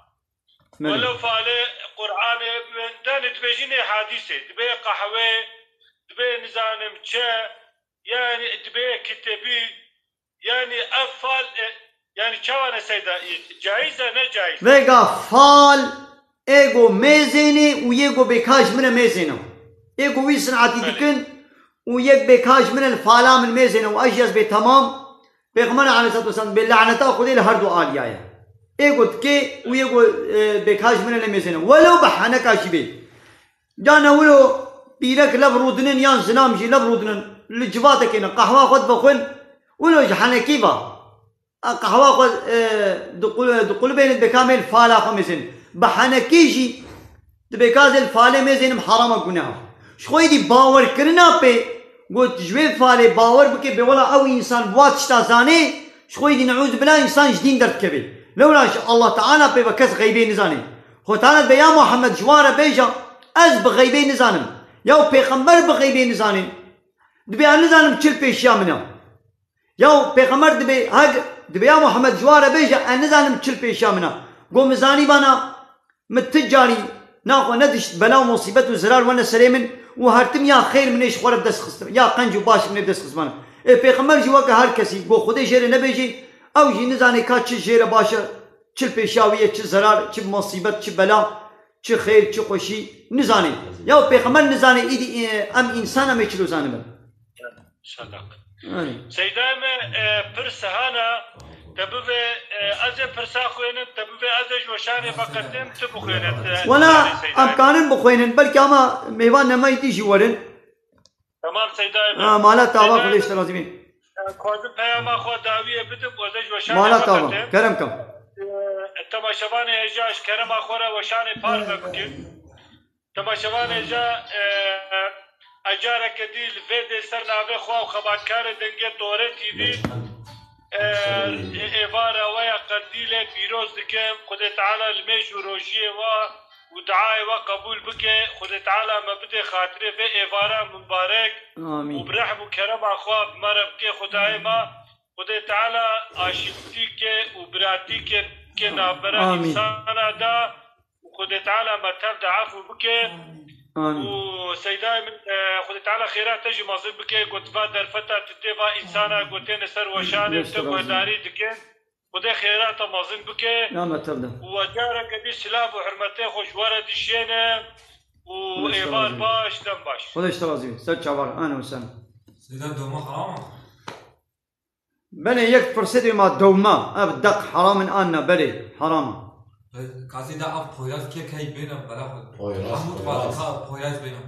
Belê. Welew falê Qur'anê, danê dibêjî nê hadîsê, dibê qehwê, dibê nizanim çi, yanî dibê kitêbî, yanî ev fal, e, yanî çawa ne Seyda, e, caiz e, ne caiz? Vêga fal ê ku mêzênê û yê ku bêka ji min e mêzêne. Ê ku wî sinetî Belê. dikin û yek bêka ji min e li fala min mêzêne û ez jî ez bê temam. Pêxember aleyhissalatu vesselam bê laneta Xwedê li her du aliya ye. Ê ku dikê û yê ku, e, bêka ji min e lê mêzêne. Welew bi heneka jî bê. Ca ne wilo pîrek lev rûdinin yan zinam jî lev rûdinin. Li civatekê ne qehwa xwe dibixwin. Wilo ji henekî va. A qehwa xwe, e, diqul-, diqulibênin, bêka mê li fala xwe mêzênin. Bi henekî jî dibêka ez ê li falê mêzênim, herama guneha. Ji xwe êdî bawerkirina pê, got ji wê falê bawer bike, bê wela ew însan bi wa tişta zanê, ji xwe êdî neûzubila însan ji dîn derdikeve. Lewra ji Allah Teala pê ve kes xeybê nizanê. Xwe Teala dibe ya Muhammed ji wan re bêje, ez bi xeybê nizanim. Ya pêxember bi xeybê nizanê. Dibê ez nizanim çi li pêşiya min e. Ya Pêxember dibê, heg, dibê ya Muhammed ji wan re bêje, ez nizanim çi li pêşiya min e. Go min zanîbana, min ti carî naxwe nedişt bela û musîbet û zirar wene serê min û her tim ya xêr min ê ji xwe re bi dest xistim, ya qenc û baş min ê bi dest xistibana. Ê Pêxember jî weke her kesî, go Xwedê jê re nebêjî, ew jî nizanê ka çi jê re baş e, çi li pêşiya wî ye, çi zirar, çi musîbet, çi bela, çi xêr, çi xweşî, nizanê. Ya Pêxember nizanê, îdî, e, em însan em ê çilo zanibin. Sadaq. Erê. Seydayê me, e, pirs hana, te bivê, e, ez ê pirsa xwênim, te bivê ez ê ji weşanê veqetim, tu bixwêne, te, Wela Seydayê. Em kanin bixwênin, belkî ama mêvan nemeyî dî jî werin. Tamam Seydayê me. Ha, mala tava Seydayê Xwedê me, ji te razî bî. e, Xwazim peyama xwe dawiyê bidim, ez ê ji weşanê Mala tava, veqetim. Kerem kam. E, temaşevanê hêja ji kerema xwe re weşanê par vebikin. Temaşevanê ja, e, e, careke dî li vê dê ser navê xwe û xebatkarê Dengê Torê T V, e, ê-, êvara we ya qendîlê pîroz dikim. Xwedê Teala li mêj û rojiyê we û diayê we qebûl bike. Xwedê Teala me bidê xatirê vê êvara mibarek û Amîn. bi rehm û kerema xwe bi me re bike. Xwedayê me, Xwedê Teala aşîtîkê û biratîkê bike navbera Amîn. însana de. Xwedê Teala me tev de efû bike. Amîn. Û Seydayê min, e, Xwedê Teala xêra te jî mezin bike. Got va derfeta tu tê va însana gotêne ser weşanê Beşte te razî. Guhdarî dikin. Xwedê xêra te mezin bike. Ya me tev de. Û we careke dî silav û hurmetê xwe ji we re dişêne. Û Beşte êvar razî. Baş, dem baş. Xwedê ji te razî bî. Ser çavar, ane û sen. Seyda doma haram e. Belê yek pirsê dê ma dewma, ev deq haram in an ne, belê, haram e. Kasî de ev Poyraz kê key bêne bela xwe. Poyraz, Hemû Poyraz. dixwaze ka Poyraz bêne.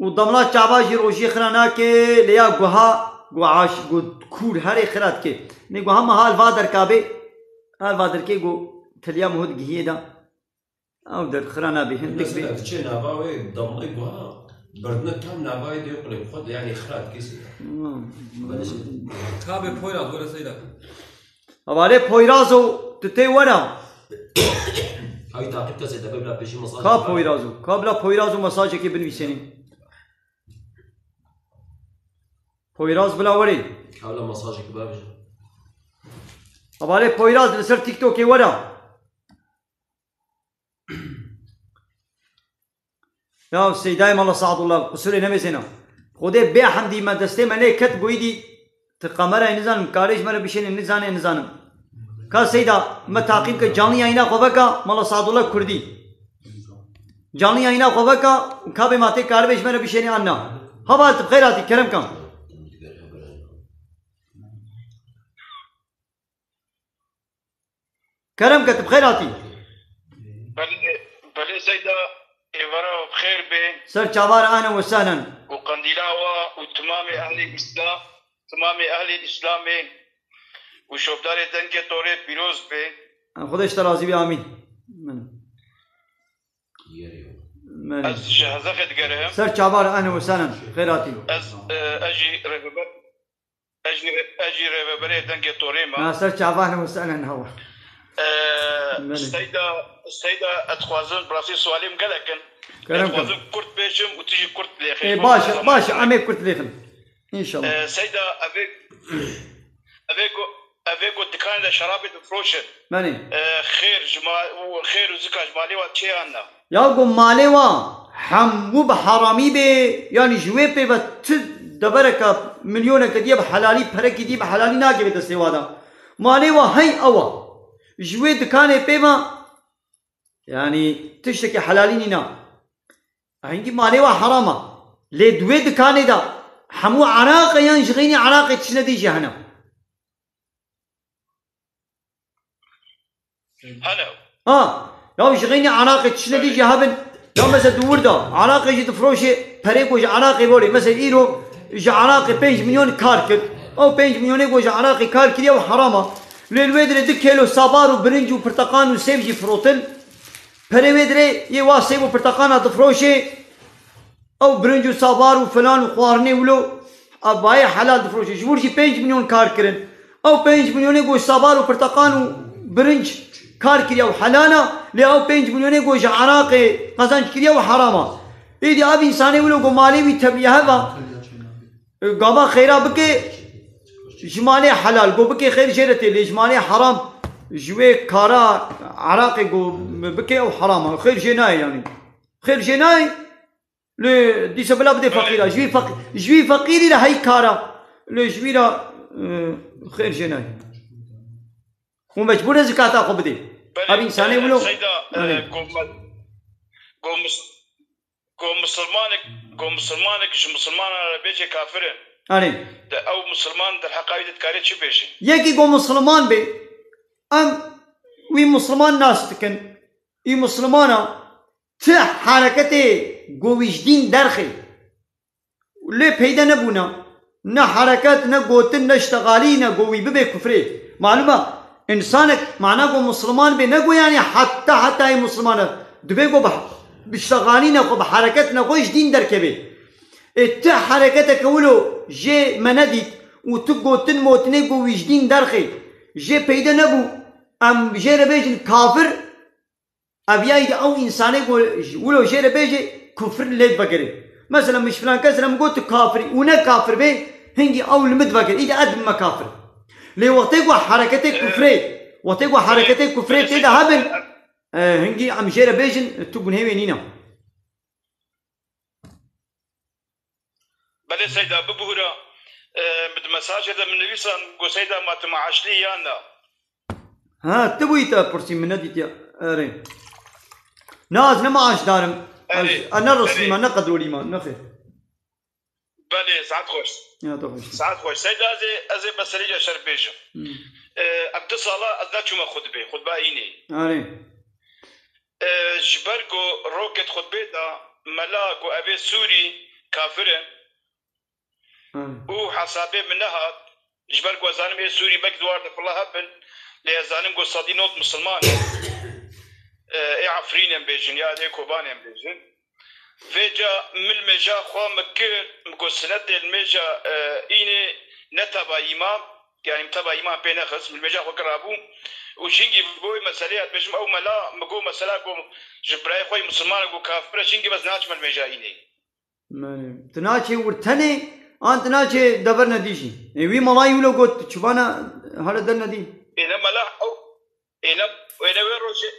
Û demla çava jî rojiyê xira nake, lê ya guha, guaş, gu kûr herê xira dike. Nê guha me hal va derka bê, hal va derkê gu teliya me hû digihiyê de. Ew der xira nabê, hindik bê. Mesela diçe nava wê damlê guha, berdine tam navayê dê qulê xwe de, yani xira dike sê. Hmm. Ka bê Poyraz, were Seyda. Hevalê Poyrazo, tu tê wera. Hay taqip kesê de bebla pêşî mesaj. Ka Poyrazo, ka bila Poyrazo mesajekê binivîsênê. Poyraz bila werê. Hewla mesajek bavêje. Hevalê Poyraz li ser TikTokê were. Ya Seydayê Mala Saadullah, qusurê nemêzêna. Xwedê bê hemdî me destê me nê ket goyî dî. Ti kamerayê nizanim, karê ji me re bişênê nizanê nizanim. Ka Seyda, me taqîb ke canlı yayına xwe veka, Mala Saadullah Kurdî. Canlı yayına xwe veka, kabê ma tê karibê ji me re bişênê an na. Heval ti bi xêr hatî, kerem kam. Kerem ke tu bi xêr hatî. Belê, belê Seyda, êvara bi xêr bê. Ser çavar, ahlen we sehlen. Û qendîla wa û timamê ehlê Îslam, timamê ehlê Îslamê û şopdarê dengê torê pîroz bê. Xwedê ji te razî bê, amîn. Belê. Ez ji Hezexê digerim. Ser çavar, ahlen we sehlen. Xêr hatî. Ez, e, ez jî rêveber Ez jî, ez jî rêveberê dengê torê me. Na ser çavan û senen hewa. Ee, Belê. Seyda, Seyda, ez dixwazim, bi rastî sualê min gelek in. Kerem Ez dixwazim kurt bêjim û tu jî kurt lêxî. Ê, baş e, baş e, em ê kurt lêxin. Înşallah. Ee, Seyda, evê, evê ku, evê ku dikanê de şerabê difroşin. Belê. Ee, xêr ji ma-, û xêr û zika ji malê wa çê an ne? Ya ku malê wa hemû bi haramî bê, yanî ji wê pê ve ti devereke, milyoneke diye bi helalî, perekî diye bi helalî nake vê destê wa de. Malê wa hey ew e. Ji wê dikanê pê ve, yanî tiştekî helalî nîne. Hingî malê wa heram e. Lê di wê dikanê de hemû eraqe yan ji xeynî eraqê tiştine dî jî hene. Hene. Ha, ya ji xeynî eraqê tiştine dî jî hebin. Ya mesela di wir de eraqê jî difroşê, perê ku ji eraqê borê. Mesela îro ji eraqê pênc milyon kar kir. Ew pênc milyonê ku ji eraqê kar kiriye, ew heram e. Lê li wê dirê du kêlo sabar û birinc û pirteqan û sêv jî firotin. Perê wê dirê yê wa sêv û pirteqana difroşê. Ew birinc û sabar û filan û xwarinê wilo, ev bayê helal difroşe. Ji wir jî pênc milyon kar kirin. Ew pênc milyonê ku ji sabar û pirteqan û birinc kar kiriye, ew helal e, lê ew pênc milyonê ku ji eraqê qezenc kiriye, ew heram e. Êdî ev însanê wilo ku malê wî tevliye hev e, gava xêra bike, ji malê helal, ku bike xêr jê re tê, lê ji malê heram, ji wê kara eraqê ku bike, ew heram e. Xêr jê nayê yanî. Xêr jê nayê. Lê dîsa bila bidê feqîra. Ji wî feq-, ji wî feqîrî re hey kara. Lê ji wî re, e, xêr jê nayê. Û mecbûr e zikata xwe bidê. Belê, Ev însanê e, wilo. Seyda, e, Belê. Go me-, go mis-, go misilmanek, go misilmanek ji misilmanan re bêje kafir e. Erê. De ew misilman derheqa wî de dikarê çi bêje? Yekî go misilman bê, em wî misilman nas dikin. Î misilmana ti hereketê go wî ji dîn derxê. Lê peyde nebûna. Ne hereket, ne gotin, ne ştexalî, ne go wî bibê kufrê. Malûm e, însanek mana go misilman bê, ne go yanî heta hetayê misilman e. Dibê go bi, bi ştexalî ne xwe, bi hereket ne xwe ji dîn derkevê. Ê ti hereketeke wilo jê me nedît û tu gotin motinê go wî ji dîn derxê. Jê peyde nebû, em jê re bêjin kafir, Ev ya îdî ew însanê ku wilo jê re bêjê kufr lê divekirê. Mesela min ji filan kes re min got tu kafirî û ne kafir bê, hingî ew li min divekir. Îdî ez dibime kafir. Lê wextê ku hereketê kufrê, wextê ku hereketê kufrê tê de hebin, e, hingî em jê re bêjin tu gunhê wê nîne. Belê Seyda, bibûra, e, min di mesajê de min nivîsan, got Seyda ma tu maaşlî yan na? Ha, tu bûyî te pirsî, min nedîtiye. Erê. Na, ez ne maaşdar im. Ez, Erê, ez ne rislî erê. me, ne qedrolî me, nexêr. Belê, saet xweş. Ya, tu xweş. Saet xweş. Seyda, ez ê, ez ê meseleyê şer bêjim. Hmm. E, ev du sala ez neçûme xutbê, xutba înê. Erê. E, ji ber ku roket xutbê da, mela ku ev ê Sûrî kafir e, Hmm. û hesabê min nehat, ji ber ku ez zanim ê Sûrî belkî di war de fila hebin, lê ez zanim ku sedî nod misilman in. E, ê Efrîn em bêjin, ya ê Kobanê em bêjin. Vêca min li mêja xwe min kir, min got sinetê li mêja, e, înê ne teba îmam, yanî min teba îmam pê nexist, min li mêja xwe kir rabû û jingî bi wê meselê ez dibêjim ew mela, min got mesela ku ji birayê xwe yî misilman e, got kafir e, jingî bes naçime li mêja înê. Belê. Tu naçê wir tenê, An tu naçê dever nedî jî. Ê wî malayî wilo got, çivana here der nedî. Êne mela ew, êne, êne wê rojê,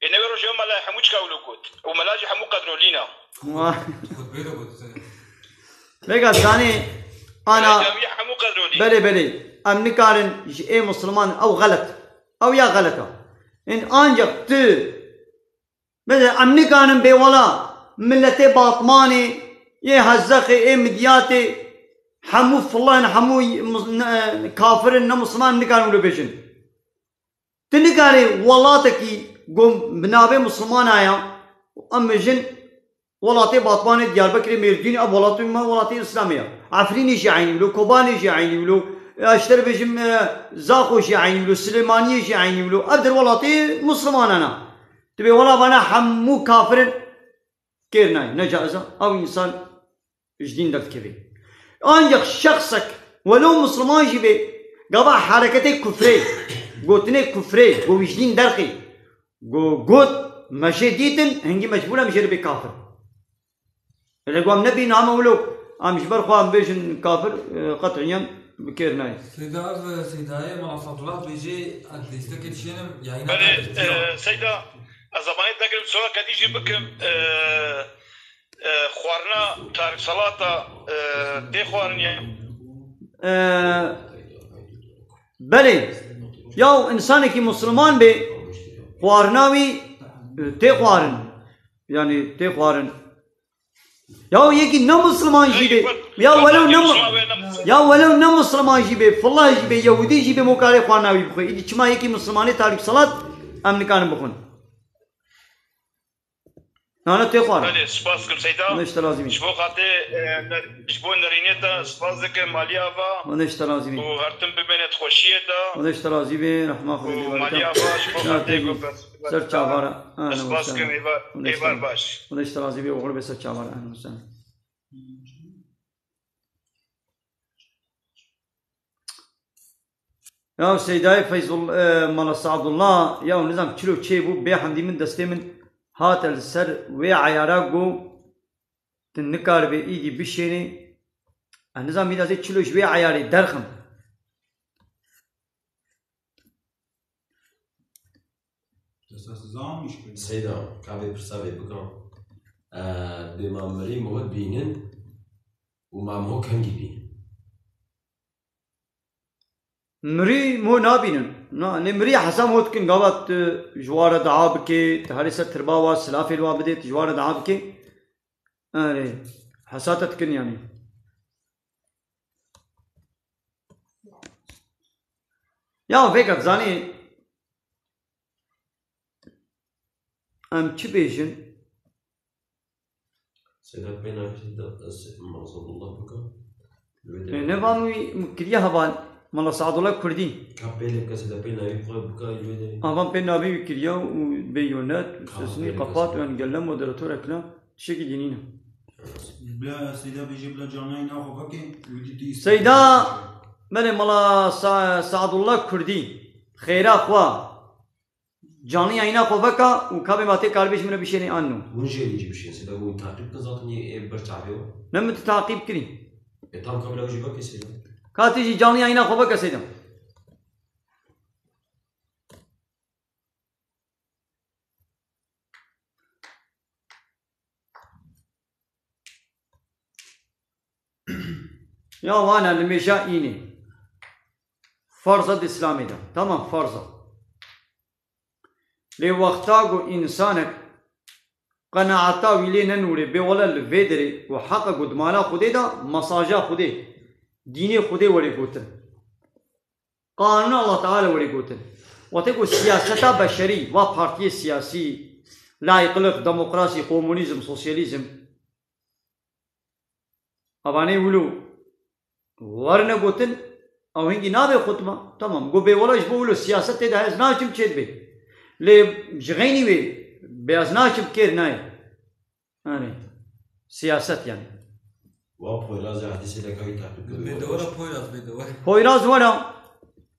êne wê rojê ew mela hemû çika wilo got. Û mela jî hemû qedrolîna. Wa. Xutbê de got. Vêga zanê, ana, Mela jî hemû qedrolî. Belê, belê. Em nikarin ji ê Musliman ew xelet. Ew ya xeleta. Ên ancak tu Bide em nikanin bê wela miletê Batmanê, yê Hezexê, ê Midyatê, hemû filan, hemû mus-, ne, kafir in, ne Musliman in, nikarin wilo bêjin. Tu nikarî welatekî ku bi navê Muslimana ya, em bêjin, Welatê Batmanê, Diyarbekirê, Mêrdînê, ev welatê me welatê Îslamê ye. Efrînê jî eynî wilo, Kobanê jî eynî wilo, e, ji te re bêjim, e, Zaxo jî eynî wilo, Silêmaniyê jî eynî wilo. Ev der welatê Muslimanan e. Tu bê wela vana hemû kafir in, kêr nayê, ne caiz e. Ew însan ji dîn derdikeve. Ancak şexsek, welo Musliman jî bê, gava hereketê kufrê, gotinê kufrê, ku wî ji dîn derxî, Go-, got, me jê dîtin, hingî mecbûr em jê re bê kafir. Lê ku em nebîn, hema wilo, em ji ber xwe em bêjin kafir, e, qet'iyen bi kêr nayê. Seyda ev, e, Seydayê Mala Sadullah bêjê, ez dêstekê dişênim, yayîna Belê, te e, Seyda, ez zemanê te kirim, sual qedî jî bikim, e, e, xwarina Tarîk Selata, e, tê xwarin ya? E, Belê, ya û însanekî Musliman bê, xwarina wî, e, tê xwarin. Yanî tê xwarin. Ya û yekî ne Musliman jî bê, ya welew ne mu-, ya welew ne Musliman jî bê, fillah jî bê, Yehûdî jî bê, mokare xwarina wî bixwe. Îdî çima yekî Muslimanê Tarîk Selat em nikarin bixwin? Nane tê xwarin. Belê, spas dikim Seyda. Hûn ji te razî bin. Ji bo xatê, e, ner-, ji bo nerînê te spas dikim, malî ava. Hûn ji te razî bin. Û her tim bimêne di xweşiyê de. Hûn ji te razî bin, rehma Xwedê lê berikin. Û malî ava, ji bo xatê ku bes-, ser çavara. Spas dikim, êvar, êvar baş. Hûn ji te razî bin, oxir bê ser çavara. Ehlen we sehlen. Ya Seydayê Feyzul-, e, Mala Sadullah, ya nizam çilo çêbû, bê hemdî min destê min hate li ser wê eyara ku tu nikaribê îdî bişênê. Ez nizam îdî ez ê çilo ji wê eyarê derxim. Seyda, ka vê pirsa vê bikim. E, dê ma mirî mihot bînin û ma mihok hingî bînin. Mirî mo nabînin. Na, lê mirî hesa mo dikin, gava tu ji wa re dua bikê, tu herê ser tirba wa, silafê li wa bidê, tu ji wa re dua bikê. Erê, hesa te dikin yanî. Ya vêga zanî, em çi bêjin? Seyda pê navî de ez Mala Sadullah bika. Ê, ne van wî kiriye heval Mala Sadullah Kurdî. Ka pê lê bike Seyda pê navî xwe bika, wê de. Avan pê navî wî kiriye û bê yonet, sesini kapat û engelle, moderatör ekle. Tiştekî dînî ne. Bila Seyda bêje bila canliyayîna xwe veke, wî dî dî Seyda, belê Mala Sa-, Sadullah Kurdî. Xêra xwe. Canliyayîna xwe veka û ka bê ma tê karibê ji min re bişênê an nû. Hûn jê dî jî bişên Seyda, hûn taqîb kin zaten yê ê ber çavê we. Ne min tu taqîb kirî. E, tam kamera jî veke Seyda. Ka tê jî canliyayîna xwe veke Seyda. Ya wana limêja înê. Farz e di Îslamê de. Tamam, farz e. Lê wexta ku însanek qenaeta wî lê nenûrê, bê wele li vê derê û heqa ku di mala Xwedê de, mesaja Xwedê, dînê Xwedê werê gotin. Qanûna Allah Teala werê gotin. Wextê ku siyaseta beşerî, va partiyê siyasî, layîqlik, demokrasî, komunîzm, sosyalîzm, evanê wilo werine gotin, ew hingî nabe xutba. Tamam, go bê wela ji bo wilo siyaset tê de ez naçim çê dibe. Lê ji xeynî wê bê ez naçim kêr nayê. Yanî, siyaset yanî. Wa Poyraz ya hadîsê de kayî teqlîd kiriye. Bêdewe ra Poyraz, bêdewe. Poyraz wera.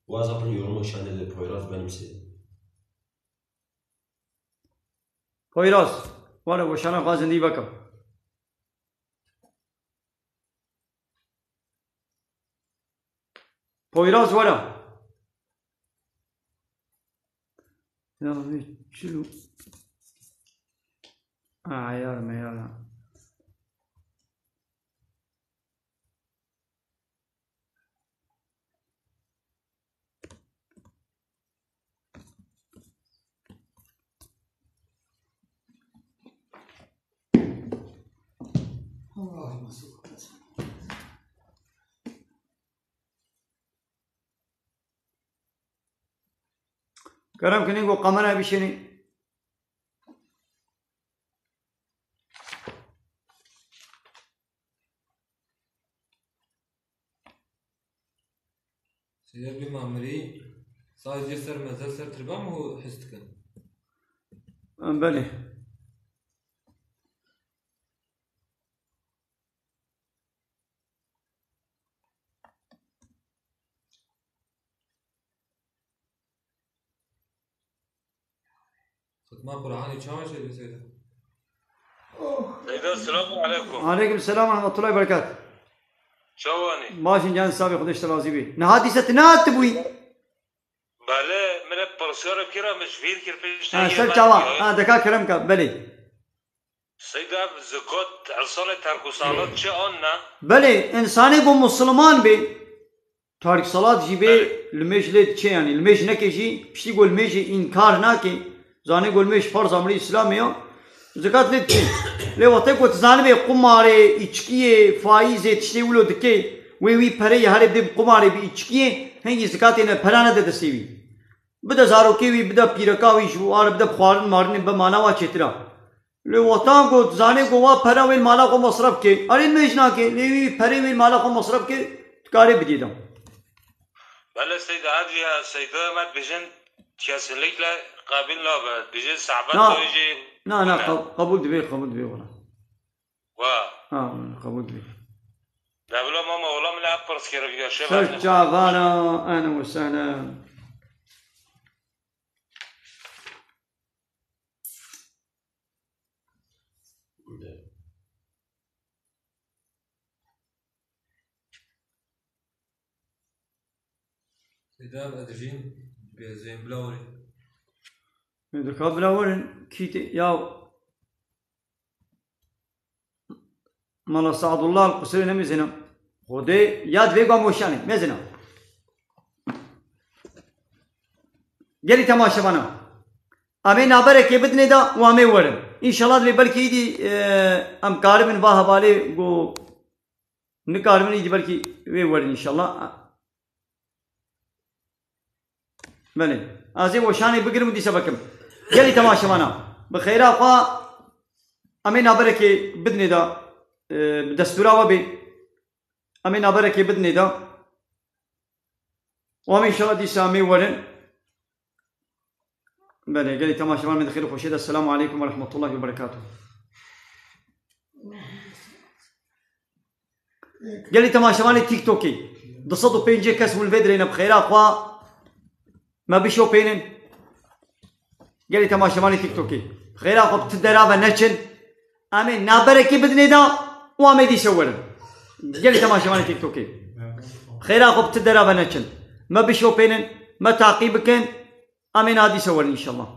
Wa zaten yorumu şandê de Poyraz benimsedi. Poyraz, were weşana xwe zindî veke. Poyraz were. Ya vê çi? Ayar meyar. Kerem kinî ku kamera bişênî. Seyda bî mamirî, saz yê ser mezheb ser tirba mı his dikin? Em belê. Xitma Qur'anê çawa çêdibî Seyda? Seyda, selamun aleyküm. Aleyküm selam ve rahmetullahi ve berekat. Çawa nî? Baş in can, sabê Xwedê ji te razî bî. Niha dîse tu nehat bûyî? Belê, min hep pirsiyarek kira, min ji vîr kir piştî Ha, ser çawa? Ha, deka kerem ka, belê. Seyda, zikat, insanê terk û salat çi an ne? Belê, insanê ku Musliman bê, tarîk salat jî bê, Belê. Limêj lê diçe, yanî limêj neke jî, piştî ku limêjê înkar nake, zanê ku limêj farz amrê Îslamê ya, zikat lê diçe. Lê wextê ku tu zanibê qumarê, îçkiyê, faîzê, tiştê wilo dike, wê wî pereyê herê bidê bi qumarê, bi îçkiyê, hingî zikatê ne, pera nede destê wî. Bide zarokê wî, bide pîreka wî, ji ware bide bi xwarin marinê, be mala wa çêtir a. Lê wextan ku dizanê ku wa pera wê li mala xwe mesref ke, erê limêj nake, lê wî perê wê li mala xwe mesref ke, dikarê bidî de. Belê Seyda, her cî ya Seyda me dibêjin kesinlikle qebîl nabe. Dibêjin sehbet Na, wê jî na, na, ne. qe-, qebûl dibe, qebûl dibe wala. Wa. Ha, qebûl dibe. Devla mama, wala min hep pirs kir, ya şev Ser hevne. çavana, ehlen ve sehlen. Seyda, ez dijîn, bi zên bila werî. Dika bila werin, kî tê, ya Mala Saadullah Qusirê nemêzêne. Xwedê yad vê gam weşanê. Mêzêne. Gelî temaşevana. Em ê naberekê bidinê de û em ê werin. Înşallah divê belkî îdî, e, em karibin va hevalê ku nikaribin îdî belkî wê werin înşallah. Belê. Ez ê weşanê bigirim û dîsa vekim. Gelî temaşevana. Bi xêra xwe em ê naberekê bidinê de, e, bi destûra we bê. Em ê naberekê bidinê de. Û em înşallah dîsa em ê werin. Belê, gelî temaşevan me di xêr û xweşiyê de. Selamu aleykum ve rahmetullahi ve berekatuh. Gelî temaşevanê TikTokê, du sed û pêncî kes hûn vê dirêne bi xêra xwe me bişopênin. Gelî temaşevanê TikTokê, xêra xwe bi ti dera ve neçin. Em ê naberekê bidinê de û em ê dîse werin. Gelî temaşevanê TikTokê, xêra xwe bi ti dera ve neçin. Me bişopênin, me taqî bikin. Em ê niha dîse werin înşallah.